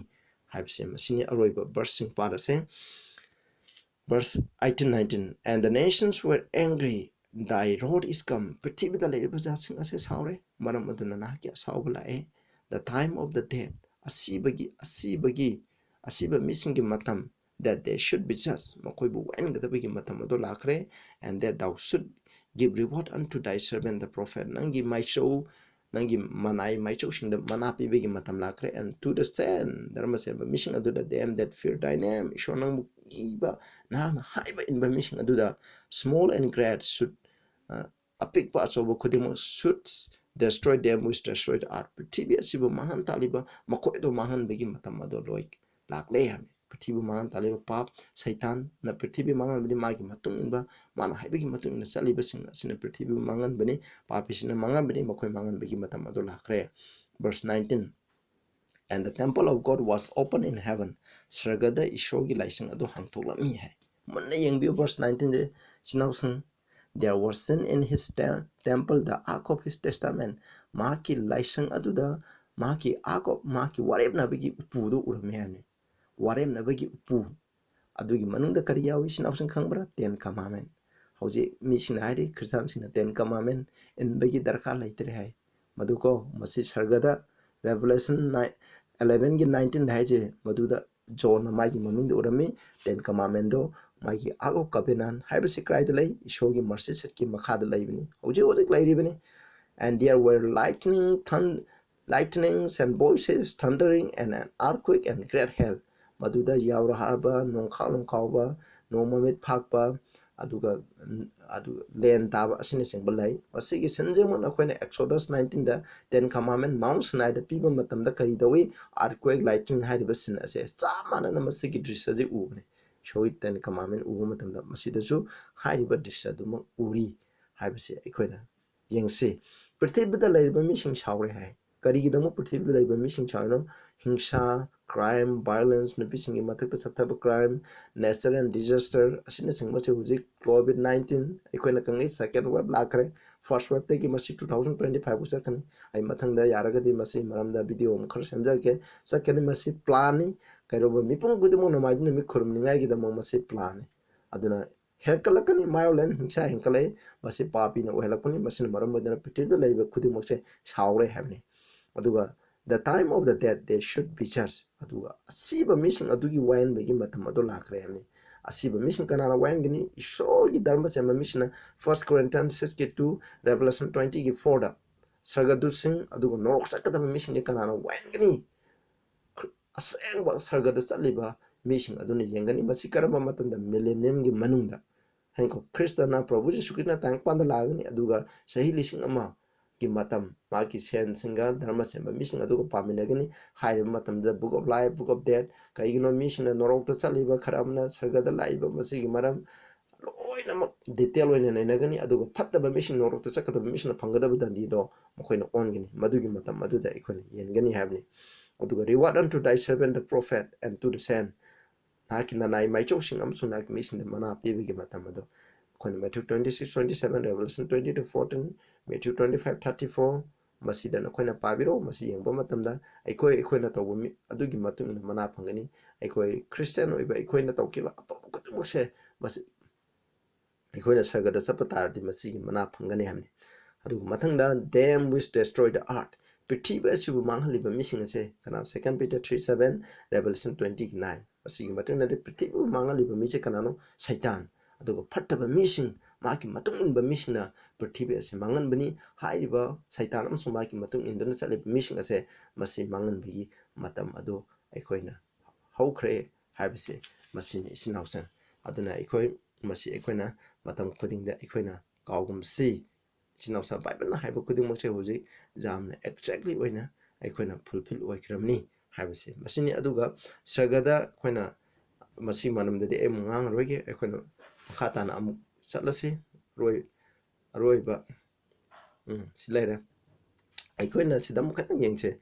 ꯍꯥꯏꯕꯁꯦ ꯃꯁꯤꯅꯤ꯫ ꯑꯔꯣꯏꯕ verseꯁꯤꯡ ꯄꯥꯔꯁꯦ꯫ Verse eighteen, nineteen, "And the nations were angry, thy wrath is come." ꯄ꯭ꯔꯤꯊꯤꯕꯤꯗ ꯂꯩꯔꯤꯕ ꯖꯥꯠꯁꯤꯡ ꯑꯁꯦ ꯁꯥꯎꯔꯦ, ꯃꯔꯝ ꯑꯗꯨꯅ ꯅꯍꯥꯛꯀꯤ ꯑꯁꯥꯎꯕ ꯂꯥꯛꯑꯦ꯫ The time of the dead, ꯑꯁꯤꯕꯒꯤ, ꯑꯁꯤꯕꯒꯤ, ꯑꯁꯤꯕ ꯃꯤꯁꯤꯡꯒꯤ ꯃꯇꯝ, that they should be judged, ꯃꯈꯣꯏꯕꯨ ꯋꯥꯍꯟꯒꯗꯕꯒꯤ ꯃꯇꯝ ꯑꯗꯨ ꯂꯥꯛꯈ꯭ꯔꯦ꯫ And that thou should give reward unto thy servant the prophet, ꯅꯪꯒꯤ ꯃꯥꯏꯆꯧ, ꯅꯪꯒꯤ ꯃꯅꯥꯏ ꯃꯥꯏꯆꯧꯁꯤꯡꯗ ꯃꯅꯥ ꯄꯤꯕꯒꯤ ꯃꯇꯝ ꯂꯥꯛꯈ꯭ꯔꯦ꯫ And to the saint, ꯙꯔꯃ ꯁꯦꯝꯕ ꯃꯤꯁꯤꯡ ꯑꯗꯨꯗ, them that fear thy name, ꯏꯁꯣꯔ ꯅꯪꯕꯨ ꯀꯤꯕ, ꯅꯍꯥꯛꯅ ꯍꯥꯏꯕ ꯏꯟꯕ ꯃꯤꯁꯤꯡ ꯑꯗꯨꯗ, small and great should, ꯑ, ꯑꯄꯤꯛꯄ ꯑꯆꯧꯕ ꯈꯨꯗꯤꯡꯃꯛ should destroy them which destroy the earth, ꯄ꯭ꯔꯤꯊꯤꯕꯤ ꯑꯁꯤꯕꯨ ꯃꯥꯡꯍꯟ ꯇꯥꯛꯂꯤꯕ ꯃꯈꯣꯏꯗꯣ ꯃꯥꯡꯍꯟꯕꯒꯤ ꯃꯇꯝ ꯑꯗꯣ ꯂꯣꯏ ꯂꯥꯛꯂꯦ ꯍꯥꯏꯕꯅꯤ꯫ ꯄ꯭ꯔꯤꯊꯤꯕꯤ ꯃꯥꯡꯍꯟ ꯇꯥꯛꯂꯤꯕ ꯄꯥꯞ, ꯁꯩꯇꯥꯟꯅ ꯄ꯭ꯔꯤꯊꯤꯕꯤ ꯃꯥꯡꯍꯟꯕꯅꯤ, ꯃꯥꯒꯤ ꯃꯇꯨꯡ ꯏꯟꯕ, ꯃꯥꯅ ꯍꯥꯏꯕꯒꯤ ꯃꯇꯨꯡ ꯏꯟꯅ ꯆꯠꯂꯤꯕꯁꯤꯡ ꯑꯁꯤꯅ ꯄ꯭ꯔꯤꯊꯤꯕꯤꯕꯨ ꯃꯥꯡꯍꯟꯕꯅꯤ, ꯄꯥꯄꯤꯁꯤꯅ ꯃꯥꯡꯍꯟꯕꯅꯤ, ꯃꯈꯣꯏ ꯃꯥꯡꯍꯟꯕꯒꯤ ꯃꯇꯝ ꯑꯗꯨ ꯂꯥꯛꯈ꯭ꯔꯦ꯫ Verse nineteen, "And the temple of God was opened in heaven." ꯁꯔꯒꯗ ꯏꯁꯣꯔꯒꯤ ꯂꯥꯏꯁꯪ ꯑꯗꯨ ꯍꯥꯡꯊꯣꯛꯂꯝꯃꯤ ꯍꯥꯏ꯫ ꯃꯨꯟꯅ ꯌꯦꯡꯕꯤꯌꯨ verse nineteenꯁꯦ, ꯏꯆꯤꯟ ꯏꯅꯥꯎꯁꯤꯡ꯫ "There was seen in his te-, temple the ark of his testament." ꯃꯍꯥꯛꯀꯤ ꯂꯥꯏꯁꯪ ꯑꯗꯨꯗ ꯃꯍꯥꯛꯀꯤ ark of, ꯃꯍꯥꯛꯀꯤ ꯋꯥꯔꯦꯞꯅꯕꯒꯤ ꯎꯄꯨꯗꯨ ꯎꯔꯝꯃꯤ ꯍꯥꯏꯕꯅꯤ꯫ ꯋꯥꯔꯦꯞꯅꯕꯒꯤ ꯎꯄꯨ꯫ ꯑꯗꯨꯒꯤ ꯃꯅꯨꯡꯗ ꯀꯔꯤ ꯌꯥꯎꯏ, ꯏꯆꯤꯟ ꯏꯅꯥꯎꯁꯤꯡ ꯈꯪꯕ꯭ꯔꯥ? Ten Commandment꯫ ꯍꯧꯖꯤꯛ ꯃꯤꯁꯤꯡꯅ ꯍꯥꯏꯔꯤ, ꯈ꯭ꯔꯤꯁꯇꯥꯟꯁꯤꯡꯅ Ten Commandment ꯏꯟꯕꯒꯤ ꯗꯔꯀꯥꯔ ꯂꯩꯇ꯭ꯔꯦ ꯍꯥꯏ꯫ ꯃꯗꯨ ꯀꯣ, ꯃꯁꯤ ꯁꯔꯒꯗ Revelation nine, elevenꯒꯤ nineteenꯗ ꯍꯥꯏꯁꯦ, ꯃꯗꯨꯗ ꯖꯣꯟꯅ ꯃꯥꯒꯤ ꯃꯃꯤꯡꯗ ꯎꯔꯝꯃꯤ꯫ Ten Commandmentꯗꯣ ꯃꯥꯒꯤ Ark of Covenant ꯍꯥꯏꯕꯁꯤ ꯀꯗꯥꯏꯗ ꯂꯩ? ꯏꯁꯣꯔꯒꯤ mercy seatꯀꯤ ꯃꯈꯥꯗ ꯂꯩꯕꯅꯤ, ꯍꯧꯖꯤꯛ ꯍꯧꯖꯤꯛ ꯂꯩꯔꯤꯕꯅꯤ꯫ "And there were lightning, thun-, lightnings and voices, thundering and an earthquake and great hail." ꯃꯗꯨꯗ ꯌꯥꯎꯔ ꯍꯥꯔꯕ, ꯅꯣꯡꯈꯥ ꯅꯣꯡꯈꯥꯎꯕ, ꯅꯣꯡ ꯃꯃꯤꯠ ꯐꯥꯛꯄ, ꯑꯗꯨꯒ ꯑꯗꯨ ꯂꯦꯟ ꯇꯥꯕ ꯑꯁꯤꯅꯆꯤꯡꯕ ꯂꯩ꯫ ꯃꯁꯤꯒꯤ ꯁꯤꯟꯁꯤꯃꯛ ꯑꯩꯈꯣꯏꯅ Exodus nineteenꯗ Ten Commandment Mount Sinaiꯗ ꯄꯤꯕ ꯃꯇꯝꯗ ꯀꯔꯤ ꯇꯧꯏ? Earthquake, lightning ꯍꯥꯏꯔꯤꯕ ꯁꯤꯟ ꯑꯁꯦ ꯆꯞ ꯃꯥꯟꯅꯅ ꯃꯁꯤꯒꯤ ꯗ꯭ꯔꯤꯁ꯭ꯌꯁꯤ ꯎꯕꯅꯤ꯫ ꯏꯁꯣꯔꯒꯤ Ten Commandment ꯎꯕ ꯃꯇꯝꯗ ꯃꯁꯤꯗꯁꯨ ꯍꯥꯏꯔꯤꯕ ꯗ꯭ꯔꯤꯁ꯭ꯌ ꯑꯗꯨꯃꯛ ꯎꯔꯤ ꯍꯥꯏꯕꯁꯤ ꯑꯩꯈꯣꯏꯅ ꯌꯦꯡꯁꯤ꯫ ꯄ꯭ꯔꯤꯊꯤꯕꯤꯗ ꯂꯩꯔꯤꯕ ꯃꯤꯁꯤꯡ ꯁꯥꯎꯔꯦ ꯍꯥꯏ꯫ ꯀꯔꯤꯒꯤꯗꯃꯛ ꯄ꯭ꯔꯤꯊꯤꯕꯤꯗ ꯂꯩꯕ ꯃꯤꯁꯤꯡ ꯁꯥꯎꯔꯤꯅꯣ? ꯍꯤꯡꯁꯥ, crime, violence, ꯅꯨꯄꯤꯁꯤꯡꯒꯤ ꯃꯊꯛꯇ ꯆꯠꯊꯕ crime, natural disaster ꯑꯁꯤꯅꯆꯤꯡꯕꯁꯦ ꯍꯧꯖꯤꯛ COVID nineteen ꯑꯩꯈꯣꯏꯅ ꯈꯪꯉꯤ second wave ꯂꯥꯛꯈ꯭ꯔꯦ꯫ First waveꯇꯒꯤ ꯃꯁꯤ two thousand twenty five ꯐꯥꯎ ꯆꯠꯀꯅꯤ꯫ ꯑꯩ ꯃꯊꯪꯗ ꯌꯥꯔꯒꯗꯤ ꯃꯁꯤ ꯃꯔꯝꯗ video ꯑꯃ ꯈꯔ ꯁꯦꯝꯖꯔꯛꯀꯦ꯫ ꯆꯠꯀꯅꯤ, ꯃꯁꯤ planꯅꯤ꯫ ꯀꯩꯗꯧꯕ ꯃꯤꯄꯨꯝ ꯈꯨꯗꯤꯡꯃꯛ ꯅꯣꯡꯃꯥꯏꯖꯤꯡ ꯅꯨꯃꯤꯠ ꯈꯨꯔꯨꯝꯅꯤꯡꯉꯥꯏꯒꯤꯗꯃꯛ ꯃꯁꯤ planꯅꯤ꯫ ꯑꯗꯨꯅ ꯍꯦꯟꯀꯠꯂꯛꯀꯅꯤ, violence ꯍꯤꯡꯁꯥ ꯍꯦꯟꯀꯠꯂꯛꯏ꯫ ꯃꯁꯤ ꯄꯥꯄꯤꯅ ꯑꯣꯏꯍꯜꯂꯛꯄꯅꯤ꯫ ꯃꯁꯤꯅ ꯃꯔꯝ ꯑꯣꯏꯗꯨꯅ ꯄ꯭ꯔꯤꯊꯤꯕꯤꯗ ꯂꯩꯔꯤꯕ ꯈꯨꯗꯤꯡꯃꯛꯁꯦ ꯁꯥꯎꯔꯦ ꯍꯥꯏꯕꯅꯤ꯫ ꯑꯗꯨꯒ the time of the dead they should be judged꯫ ꯑꯗꯨꯒ ꯑꯁꯤꯕ ꯃꯤꯁꯤꯡ ꯑꯗꯨꯒꯤ ꯋꯥꯌꯦꯟꯕꯒꯤ ꯃꯇꯝ ꯑꯗꯨ ꯂꯥꯛꯈ꯭ꯔꯦ ꯍꯥꯏꯕꯅꯤ꯫ ꯑꯁꯤꯕ ꯃꯤꯁꯤꯡ ꯀꯅꯥꯅ ꯋꯥꯌꯦꯟꯒꯅꯤ? ꯏꯁꯣꯔꯒꯤ ꯙꯔꯃ ꯆꯦꯟꯕ ꯃꯤꯁꯤꯡꯅ꯫ First Corinthians sixꯀꯤ two, Revelation twentyꯒꯤ fourꯗ ꯁꯔꯒꯗꯨꯠꯁꯤꯡ ꯑꯗꯨꯒ ꯅꯣꯔꯣꯛ ꯆꯠꯀꯗꯕ ꯃꯤꯁꯤꯡꯗꯤ ꯀꯅꯥꯅ ꯋꯥꯌꯦꯟꯒꯅꯤ? ꯑꯁꯦꯡꯕ ꯁꯔꯒꯗ ꯆꯠꯂꯤꯕ ꯃꯤꯁꯤꯡ ꯑꯗꯨꯅ ꯌꯦꯡꯒꯅꯤ꯫ ꯃꯁꯤ ꯀꯔꯝꯕ ꯃꯇꯝꯗ? Millenniumꯒꯤ ꯃꯅꯨꯡꯗ꯫ ꯍꯥꯏꯀꯣ, ꯈ꯭ꯔꯤꯁꯇꯅ, ꯄ꯭ꯔꯚꯨ ꯖꯤꯁꯨ ꯈ꯭ꯔꯤꯁꯇꯅ ꯇꯥꯏꯕꯪꯄꯥꯟꯗ ꯂꯥꯛꯑꯒꯅꯤ, ꯑꯗꯨꯒ ꯆꯍꯤ ꯂꯤꯁꯤꯡ ꯑꯃꯒꯤ ꯃꯇꯝ ꯃꯥꯒꯤ ꯁꯦꯟꯁꯤꯡꯒ ꯙꯔꯃ ꯆꯦꯟꯕ ꯃꯤꯁꯤꯡ ꯑꯗꯨꯒ ꯄꯥꯃꯤꯟꯅꯒꯅꯤ꯫ ꯍꯥꯏꯔꯤꯕ ꯃꯇꯝꯗ Book of Life, Book of Death, ꯀꯩꯒꯤꯅꯣ ꯃꯤꯁꯤꯡꯅ ꯅꯣꯔꯣꯛꯇ ꯆꯠꯂꯤꯕ, ꯈꯔ ꯑꯃꯅ ꯁꯔꯒꯗ ꯂꯥꯛꯏꯕ, ꯃꯁꯤꯒꯤ ꯃꯔꯝ ꯂꯣꯏꯅꯃꯛ detail ꯑꯣꯏꯅ ꯅꯩꯅꯒꯅꯤ꯫ ꯑꯗꯨꯒ ꯐꯠꯇꯕ ꯃꯤꯁꯤꯡ, ꯅꯣꯔꯣꯛꯇ ꯆꯠꯀꯗꯕ ꯃꯤꯁꯤꯡꯅ ꯐꯪꯒꯗꯕ ꯗꯟꯗꯤꯗꯣ ꯃꯈꯣꯏꯅ ꯑꯣꯟꯒꯅꯤ꯫ ꯃꯗꯨꯒꯤ ꯃꯇꯝ ꯑꯗꯨꯗ ꯑꯩꯈꯣꯏꯅ ꯌꯦꯡꯒꯅꯤ ꯍꯥꯏꯕꯅꯤ꯫ ꯑꯗꯨꯒ "Reward unto thy servant the prophet and to the saint", ꯅꯍꯥꯛꯀꯤ ꯅꯅꯥꯏ ꯃꯥꯏꯆꯧꯁꯤꯡ ꯑꯃꯁꯨꯡ ꯅꯍꯥꯛꯀꯤ ꯃꯤꯁꯤꯡꯗ ꯃꯅꯥ ꯄꯤꯕꯒꯤ ꯃꯇꯝ ꯑꯗꯨ ꯑꯩꯈꯣꯏꯅ Matthew twenty six twenty seven, Revelation twenty two fourteen, Matthew twenty five thirty four, ꯃꯁꯤꯗ ꯅꯈꯣꯏꯅ ꯄꯥꯕꯤꯔꯣ꯫ ꯃꯁꯤ ꯌꯦꯡꯕ ꯃꯇꯝꯗ ꯑꯩꯈꯣꯏ, ꯑꯩꯈꯣꯏꯅ ꯇꯧꯕ ꯃꯤ ꯑꯗꯨꯒꯤ ꯃꯇꯨꯡ ꯏꯟꯅ ꯃꯅꯥ ꯐꯪꯒꯅꯤ꯫ ꯑꯩꯈꯣꯏ Christian ꯑꯣꯏꯕ ꯑꯩꯈꯣꯏꯅ ꯇꯧꯈꯤꯕ ꯑꯐꯕ ꯈꯨꯗꯤꯡꯃꯛꯁꯦ ꯃꯁꯤ ꯑꯩꯈꯣꯏꯅ ꯁꯔꯒꯗ ꯆꯠꯄ ꯇꯥꯔꯗꯤ ꯃꯁꯤꯒꯤ ꯃꯅꯥ ꯐꯪꯒꯅꯤ ꯍꯥꯏꯕꯅꯤ꯫ ꯑꯗꯨꯒ ꯃꯊꯪꯗ "Them which destroy the earth", ꯄ꯭ꯔꯤꯊꯤꯕꯤ ꯑꯁꯤꯕꯨ ꯃꯥꯡꯍꯜꯂꯤꯕ ꯃꯤꯁꯤꯡ ꯑꯁꯦ ꯀꯅꯥ? Second Peter three seven, Revelation twenty nine꯫ ꯃꯁꯤꯒꯤ ꯃꯇꯨꯡ ꯏꯟꯅꯗꯤ ꯄ꯭ꯔꯤꯊꯤꯕꯤꯕꯨ ꯃꯥꯡꯍꯜꯂꯤꯕ ꯃꯤꯁꯦ ꯀꯅꯥꯅꯣ? ꯁꯩꯇꯥꯟ꯫ ꯑꯗꯨꯒ ꯐꯠꯇꯕ ꯃꯤꯁꯤꯡ, ꯃꯍꯥꯛꯀꯤ ꯃꯇꯨꯡ ꯏꯟꯕ ꯃꯤꯁꯤꯡꯅ ꯄ꯭ꯔꯤꯊꯤꯕꯤ ꯑꯁꯤ ꯃꯥꯡꯍꯟꯕꯅꯤ꯫ ꯍꯥꯏꯔꯤꯕ ꯁꯩꯇꯥꯟ ꯑꯃꯁꯨꯡ ꯃꯍꯥꯛꯀꯤ ꯃꯇꯨꯡ ꯏꯟꯗꯨꯅ ꯆꯠꯂꯤꯕ ꯃꯤꯁꯤꯡ ꯑꯁꯦ ꯃꯁꯤ ꯃꯥꯡꯍꯟꯕꯒꯤ ꯃꯇꯝ ꯑꯗꯨ ꯑꯩꯈꯣꯏꯅ ꯍꯧꯈ꯭ꯔꯦ ꯍꯥꯏꯕꯁꯦ ꯃꯁꯤꯅꯤ, ꯏꯆꯤꯟ ꯏꯅꯥꯎꯁꯤꯡ꯫ ꯑꯗꯨꯅ ꯑꯩꯈꯣꯏ ꯃꯁꯤ ꯑꯩꯈꯣꯏꯅ ꯃꯇꯝ ꯈꯨꯗꯤꯡꯗ ꯑꯩꯈꯣꯏꯅ ꯀꯥꯎꯒꯨꯝꯁꯤ꯫ ꯏꯆꯤꯟ ꯏꯅꯥꯎꯁꯥ, ꯕꯥꯏꯕꯜꯅ ꯍꯥꯏꯕ ꯈꯨꯗꯤꯡꯃꯛꯁꯦ ꯍꯧꯖꯤꯛ ꯌꯥꯝꯅ exactly ꯑꯣꯏꯅ ꯑꯩꯈꯣꯏꯅ fulfill ꯑꯣꯏꯈ꯭ꯔꯕꯅꯤ ꯍꯥꯏꯕꯁꯦ ꯃꯁꯤꯅꯤ꯫ ꯑꯗꯨꯒ ꯁꯔꯒꯗ ꯑꯩꯈꯣꯏꯅ ꯃꯁꯤ ꯃꯔꯝꯗꯗꯤ ꯑꯩ ꯑꯃꯨꯛ ꯉꯥꯡꯉꯔꯣꯏꯒꯦ, ꯑꯩꯈꯣꯏꯅ ꯃꯈꯥ ꯇꯥꯅ ꯑꯃꯨꯛ ꯆꯠꯂꯁꯤ꯫ ꯑꯔꯣꯏ-, ꯑꯔꯣꯏꯕ, ꯎꯝ, ꯁꯤ ꯂꯩꯔꯦ꯫ ꯑꯩꯈꯣꯏꯅ ꯁꯤꯗ ꯑꯃꯨꯛ ꯈꯤꯇꯪ ꯌꯦꯡꯁꯦ꯫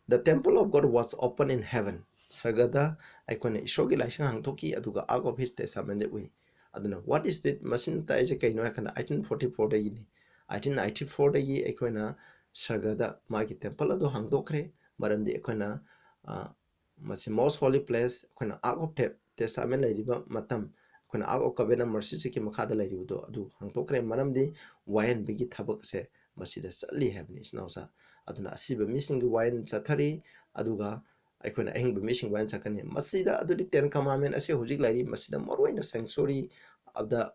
The temple of God was open in heaven. ꯁꯔꯒꯗ ꯑꯩꯈꯣꯏꯅ ꯏꯁꯣꯔꯒꯤ ꯂꯥꯏꯁꯪ ꯍꯥꯡꯗꯣꯛꯈꯤ, ꯑꯗꯨꯒ Ark of His Testament ꯎꯏ꯫ ꯑꯗꯨꯅ what is it? ꯃꯁꯤꯅ ꯇꯥꯛꯏꯁꯦ ꯀꯩꯅꯣ ꯍꯥꯏ ꯀꯥꯟꯗ eighteen forty fourꯗꯒꯤꯅꯤ꯫ Eighteen ninety fourꯗꯒꯤ ꯑꯩꯈꯣꯏꯅ ꯁꯔꯒꯗ ꯃꯥꯒꯤ temple ꯑꯗꯨ ꯍꯥꯡꯗꯣꯛꯈ꯭ꯔꯦ, ꯃꯔꯝꯗꯤ ꯑꯩꯈꯣꯏꯅ, ꯑ, ꯃꯁꯤ most holy place, ꯑꯩꯈꯣꯏꯅ Ark of Te-, Testament ꯂꯩꯔꯤꯕ ꯃꯇꯝ, ꯑꯩꯈꯣꯏꯅ Ark of Covenant Mercy Seatꯀꯤ ꯃꯈꯥꯗ ꯂꯩꯔꯤꯕꯗꯣ ꯑꯗꯨ ꯍꯥꯡꯗꯣꯛꯈ꯭ꯔꯦ, ꯃꯔꯝꯗꯤ ꯋꯥꯌꯦꯟꯕꯒꯤ ꯊꯕꯛ ꯑꯁꯦ ꯃꯁꯤꯗ ꯆꯠꯂꯤ ꯍꯥꯏꯕꯅꯤ, ꯏꯆꯤꯟ ꯏꯅꯥꯎꯁꯥ꯫ ꯑꯗꯨꯅ ꯑꯁꯤꯕ ꯃꯤꯁꯤꯡꯒꯤ ꯋꯥꯌꯦꯜ ꯆꯠꯊꯔꯤ, ꯑꯗꯨꯒ ꯑꯩꯈꯣꯏꯅ ꯑꯍꯤꯡꯕ ꯃꯤꯁꯤꯡ ꯋꯥꯌꯦꯜ ꯆꯠꯀꯅꯤ꯫ ꯃꯁꯤꯗ ꯑꯗꯨꯗꯤ Ten Commandment ꯑꯁꯤ ꯍꯧꯖꯤꯛ ꯂꯩꯔꯤ, ꯃꯁꯤꯗ ꯃꯔꯨꯑꯣꯏꯅ sanctuary of the,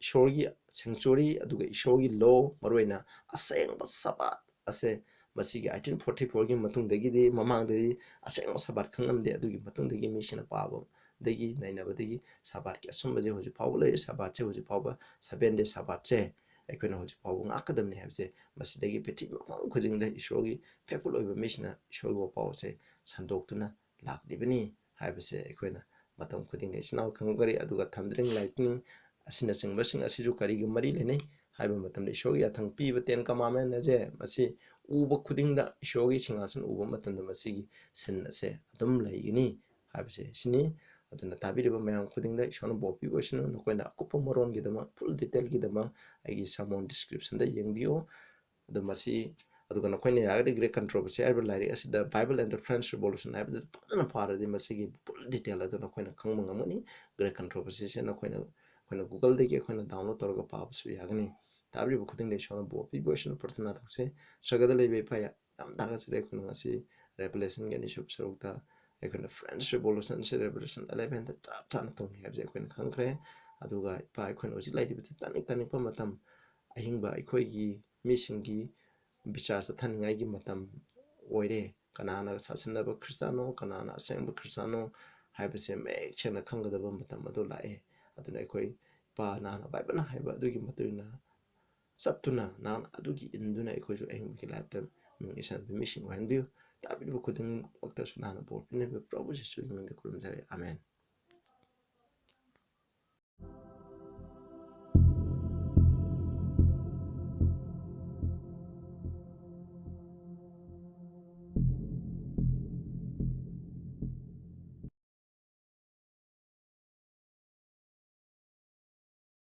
ꯏꯁꯣꯔꯒꯤ sanctuary, ꯑꯗꯨꯒ ꯏꯁꯣꯔꯒꯤ law, ꯃꯔꯨꯑꯣꯏꯅ ꯑꯁꯦꯡꯕ ꯁꯕꯥꯠ ꯑꯁꯦ ꯃꯁꯤꯒꯤ eighteen forty fourꯒꯤ ꯃꯇꯨꯡꯗꯒꯤꯗꯤ, ꯃꯃꯥꯡꯗꯗꯤ ꯑꯁꯦꯡꯕ ꯁꯕꯥꯠ ꯈꯪꯂꯝꯗꯦ꯫ ꯑꯗꯨꯒꯤ ꯃꯇꯨꯡꯗꯒꯤ ꯃꯤꯁꯤꯡꯅ ꯄꯥꯕꯗꯒꯤ, ꯅꯩꯅꯕꯗꯒꯤ ꯁꯕꯥꯠꯀꯤ ꯑꯆꯨꯝꯕꯁꯦ ꯍꯧꯖꯤꯛ ꯐꯥꯎꯕ ꯂꯩꯔꯤ꯫ ꯁꯕꯥꯠꯁꯦ ꯍꯧꯖꯤꯛ ꯐꯥꯎꯕ, seven day ꯁꯕꯥꯠꯁꯦ ꯑꯩꯈꯣꯏꯅ ꯍꯧꯖꯤꯛ ꯐꯥꯎꯕ ꯉꯥꯛꯀꯗꯕꯅꯤ ꯍꯥꯏꯕꯁꯦ ꯃꯁꯤꯗꯒꯤ ꯄ꯭ꯔꯤꯊꯤꯕꯤ ꯃꯐꯝ ꯈꯨꯗꯤꯡꯗ ꯏꯁꯣꯔꯒꯤ faithful ꯑꯣꯏꯕ ꯃꯤꯁꯤꯡꯅ ꯏꯁꯣꯔꯒꯤ ꯋꯥꯄꯥꯎ ꯑꯁꯦ ꯁꯟꯗꯣꯛꯇꯨꯅ ꯂꯥꯛꯂꯤꯕꯅꯤ ꯍꯥꯏꯕꯁꯦ ꯑꯩꯈꯣꯏꯅ ꯃꯇꯝ ꯈꯨꯗꯤꯡꯗ ꯏꯆꯤꯟ ꯏꯅꯥꯎ ꯈꯪꯒꯅꯤ꯫ ꯑꯗꯨꯒ thundering lightning ꯑꯁꯤꯅꯆꯤꯡꯕꯁꯤꯡ ꯑꯁꯤꯁꯨ ꯀꯔꯤꯒ ꯃꯔꯤ ꯂꯩꯅꯩ ꯍꯥꯏꯕ ꯃꯇꯝꯗ, ꯏꯁꯣꯔꯒꯤ ꯌꯥꯊꯪ ꯄꯤꯕ Ten Commandment ꯑꯁꯦ ꯃꯁꯤ ꯎꯕ ꯈꯨꯗꯤꯡꯗ, ꯏꯁꯣꯔꯒꯤ ꯁꯤꯡꯍꯥꯁꯟ ꯎꯕ ꯃꯇꯝꯗ ꯃꯁꯤꯒꯤ scene ꯑꯁꯦ ꯑꯗꯨꯝ ꯂꯩꯒꯅꯤ ꯍꯥꯏꯕꯁꯦ ꯁꯤꯅꯤ꯫ ꯑꯗꯨꯅ ꯇꯥꯕꯤꯔꯤꯕ ꯃꯌꯥꯝ ꯈꯨꯗꯤꯡꯗ ꯏꯁꯣꯔꯅ ꯕꯣꯔ ꯄꯤꯕ ꯑꯣꯏꯁꯅꯨ꯫ ꯅꯈꯣꯏꯅ ꯑꯀꯨꯞꯄ ꯃꯔꯣꯟꯒꯤꯗꯃꯛ, full detailꯒꯤꯗꯃꯛ ꯑꯩꯒꯤ sermon descriptionꯗ ꯌꯦꯡꯕꯤꯌꯨ꯫ ꯑꯗꯣ ꯃꯁꯤ, ꯑꯗꯨꯒ ꯅꯈꯣꯏꯅ ꯌꯥꯔꯒꯗꯤ Great Controversy ꯍꯥꯏꯔꯤꯕ ꯂꯥꯏꯔꯤꯛ ꯑꯁꯤꯗ Bible and the French Revolution ꯍꯥꯏꯕꯗꯨ ꯐꯖꯅ ꯄꯥꯔꯗꯤ ꯃꯁꯤꯒꯤ full detail ꯑꯗꯨ ꯅꯈꯣꯏꯅ ꯈꯪꯕ ꯉꯝꯒꯅꯤ꯫ Great Controversy ꯑꯁꯤ ꯅꯈꯣꯏꯅ, ꯑꯩꯈꯣꯏꯅ Googleꯗꯒꯤ ꯑꯩꯈꯣꯏꯅ download ꯇꯧꯔꯒ ꯄꯥꯕꯁꯨ ꯌꯥꯒꯅꯤ꯫ ꯇꯥꯕꯤꯔꯤꯕ ꯈꯨꯗꯤꯡꯗ ꯏꯁꯣꯔꯅ ꯕꯣꯔ ꯄꯤꯕ ꯑꯣꯏꯁꯅꯨ꯫ ꯄ꯭ꯔꯊꯅꯥ ꯇꯧꯁꯦ꯫ ꯁꯔꯒꯗ ꯂꯩꯕ ꯏꯄꯥ, ꯌꯥꯝ ꯊꯥꯒꯠꯆꯔꯤ꯫ ꯑꯩꯈꯣꯏꯅ ꯉꯁꯤ Revelationꯒꯤ ꯑꯅꯤꯁꯨꯕ ꯁꯔꯨꯛꯇ ꯑꯩꯈꯣꯏꯅ French Revolution ꯑꯁꯤ Revelation elevenꯗ ꯆꯞ ꯆꯥꯅ ꯇꯧꯅꯤ ꯍꯥꯏꯕꯁꯦ ꯑꯩꯈꯣꯏꯅ ꯈꯪꯈ꯭ꯔꯦ꯫ ꯑꯗꯨꯒ ꯏꯄꯥ, ꯑꯩꯈꯣꯏꯅ ꯍꯧꯖꯤꯛ ꯂꯩꯔꯤꯕ ꯇꯥꯅꯤꯡ ꯇꯥꯅꯤꯡꯕ ꯃꯇꯝ, ꯑꯍꯤꯡꯕ ꯑꯩꯈꯣꯏꯒꯤ ꯃꯤꯁꯤꯡꯒꯤ ꯕꯤꯆꯥꯔ ꯆꯠꯊꯅꯤꯡꯉꯥꯏꯒꯤ ꯃꯇꯝ ꯑꯣꯏꯔꯦ꯫ ꯀꯅꯥꯅ ꯁꯥꯁꯤꯟꯅꯕ ꯈ꯭ꯔꯤꯁꯇꯥꯅꯣ, ꯀꯅꯥꯅ ꯑꯁꯦꯡꯕ ꯈ꯭ꯔꯤꯁꯇꯥꯅꯣ ꯍꯥꯏꯕꯁꯦ ꯃꯌꯦꯛ ꯁꯦꯡꯅ ꯈꯪꯒꯗꯕ ꯃꯇꯝ ꯑꯗꯨ ꯂꯥꯛꯑꯦ꯫ ꯑꯗꯨꯅ ꯑꯩꯈꯣꯏ ꯏꯄꯥ ꯅꯍꯥꯛꯅ ꯕꯥꯏꯕꯜꯅ ꯍꯥꯏꯕ ꯑꯗꯨꯒꯤ ꯃꯇꯨꯡ ꯏꯟꯅ ꯆꯠꯇꯨꯅ ꯅꯍꯥꯛꯅ ꯑꯗꯨꯒꯤ ꯏꯟꯗꯨꯅ ꯑꯩꯈꯣꯏꯁꯨ ꯑꯍꯤꯡꯕꯒꯤ life ꯇ ꯃꯤꯡ ꯏꯁꯟꯕ ꯃꯤꯁꯤꯡ ꯑꯣꯏꯍꯟꯕꯤꯌꯨ꯫ ꯇꯥꯕꯤꯔꯤꯕ ꯈꯨꯗꯤꯡꯃꯛꯇꯁꯨ ꯅꯍꯥꯛꯅ ꯕꯣꯔ ꯄꯤꯅꯕꯤꯌꯨ꯫ ꯄ꯭ꯔꯚꯨ ꯖꯤꯁꯨꯒꯤ ꯃꯤꯡꯗ ꯈꯨꯔꯨꯝꯖꯔꯦ꯫ ꯑꯥꯃꯦꯟ꯫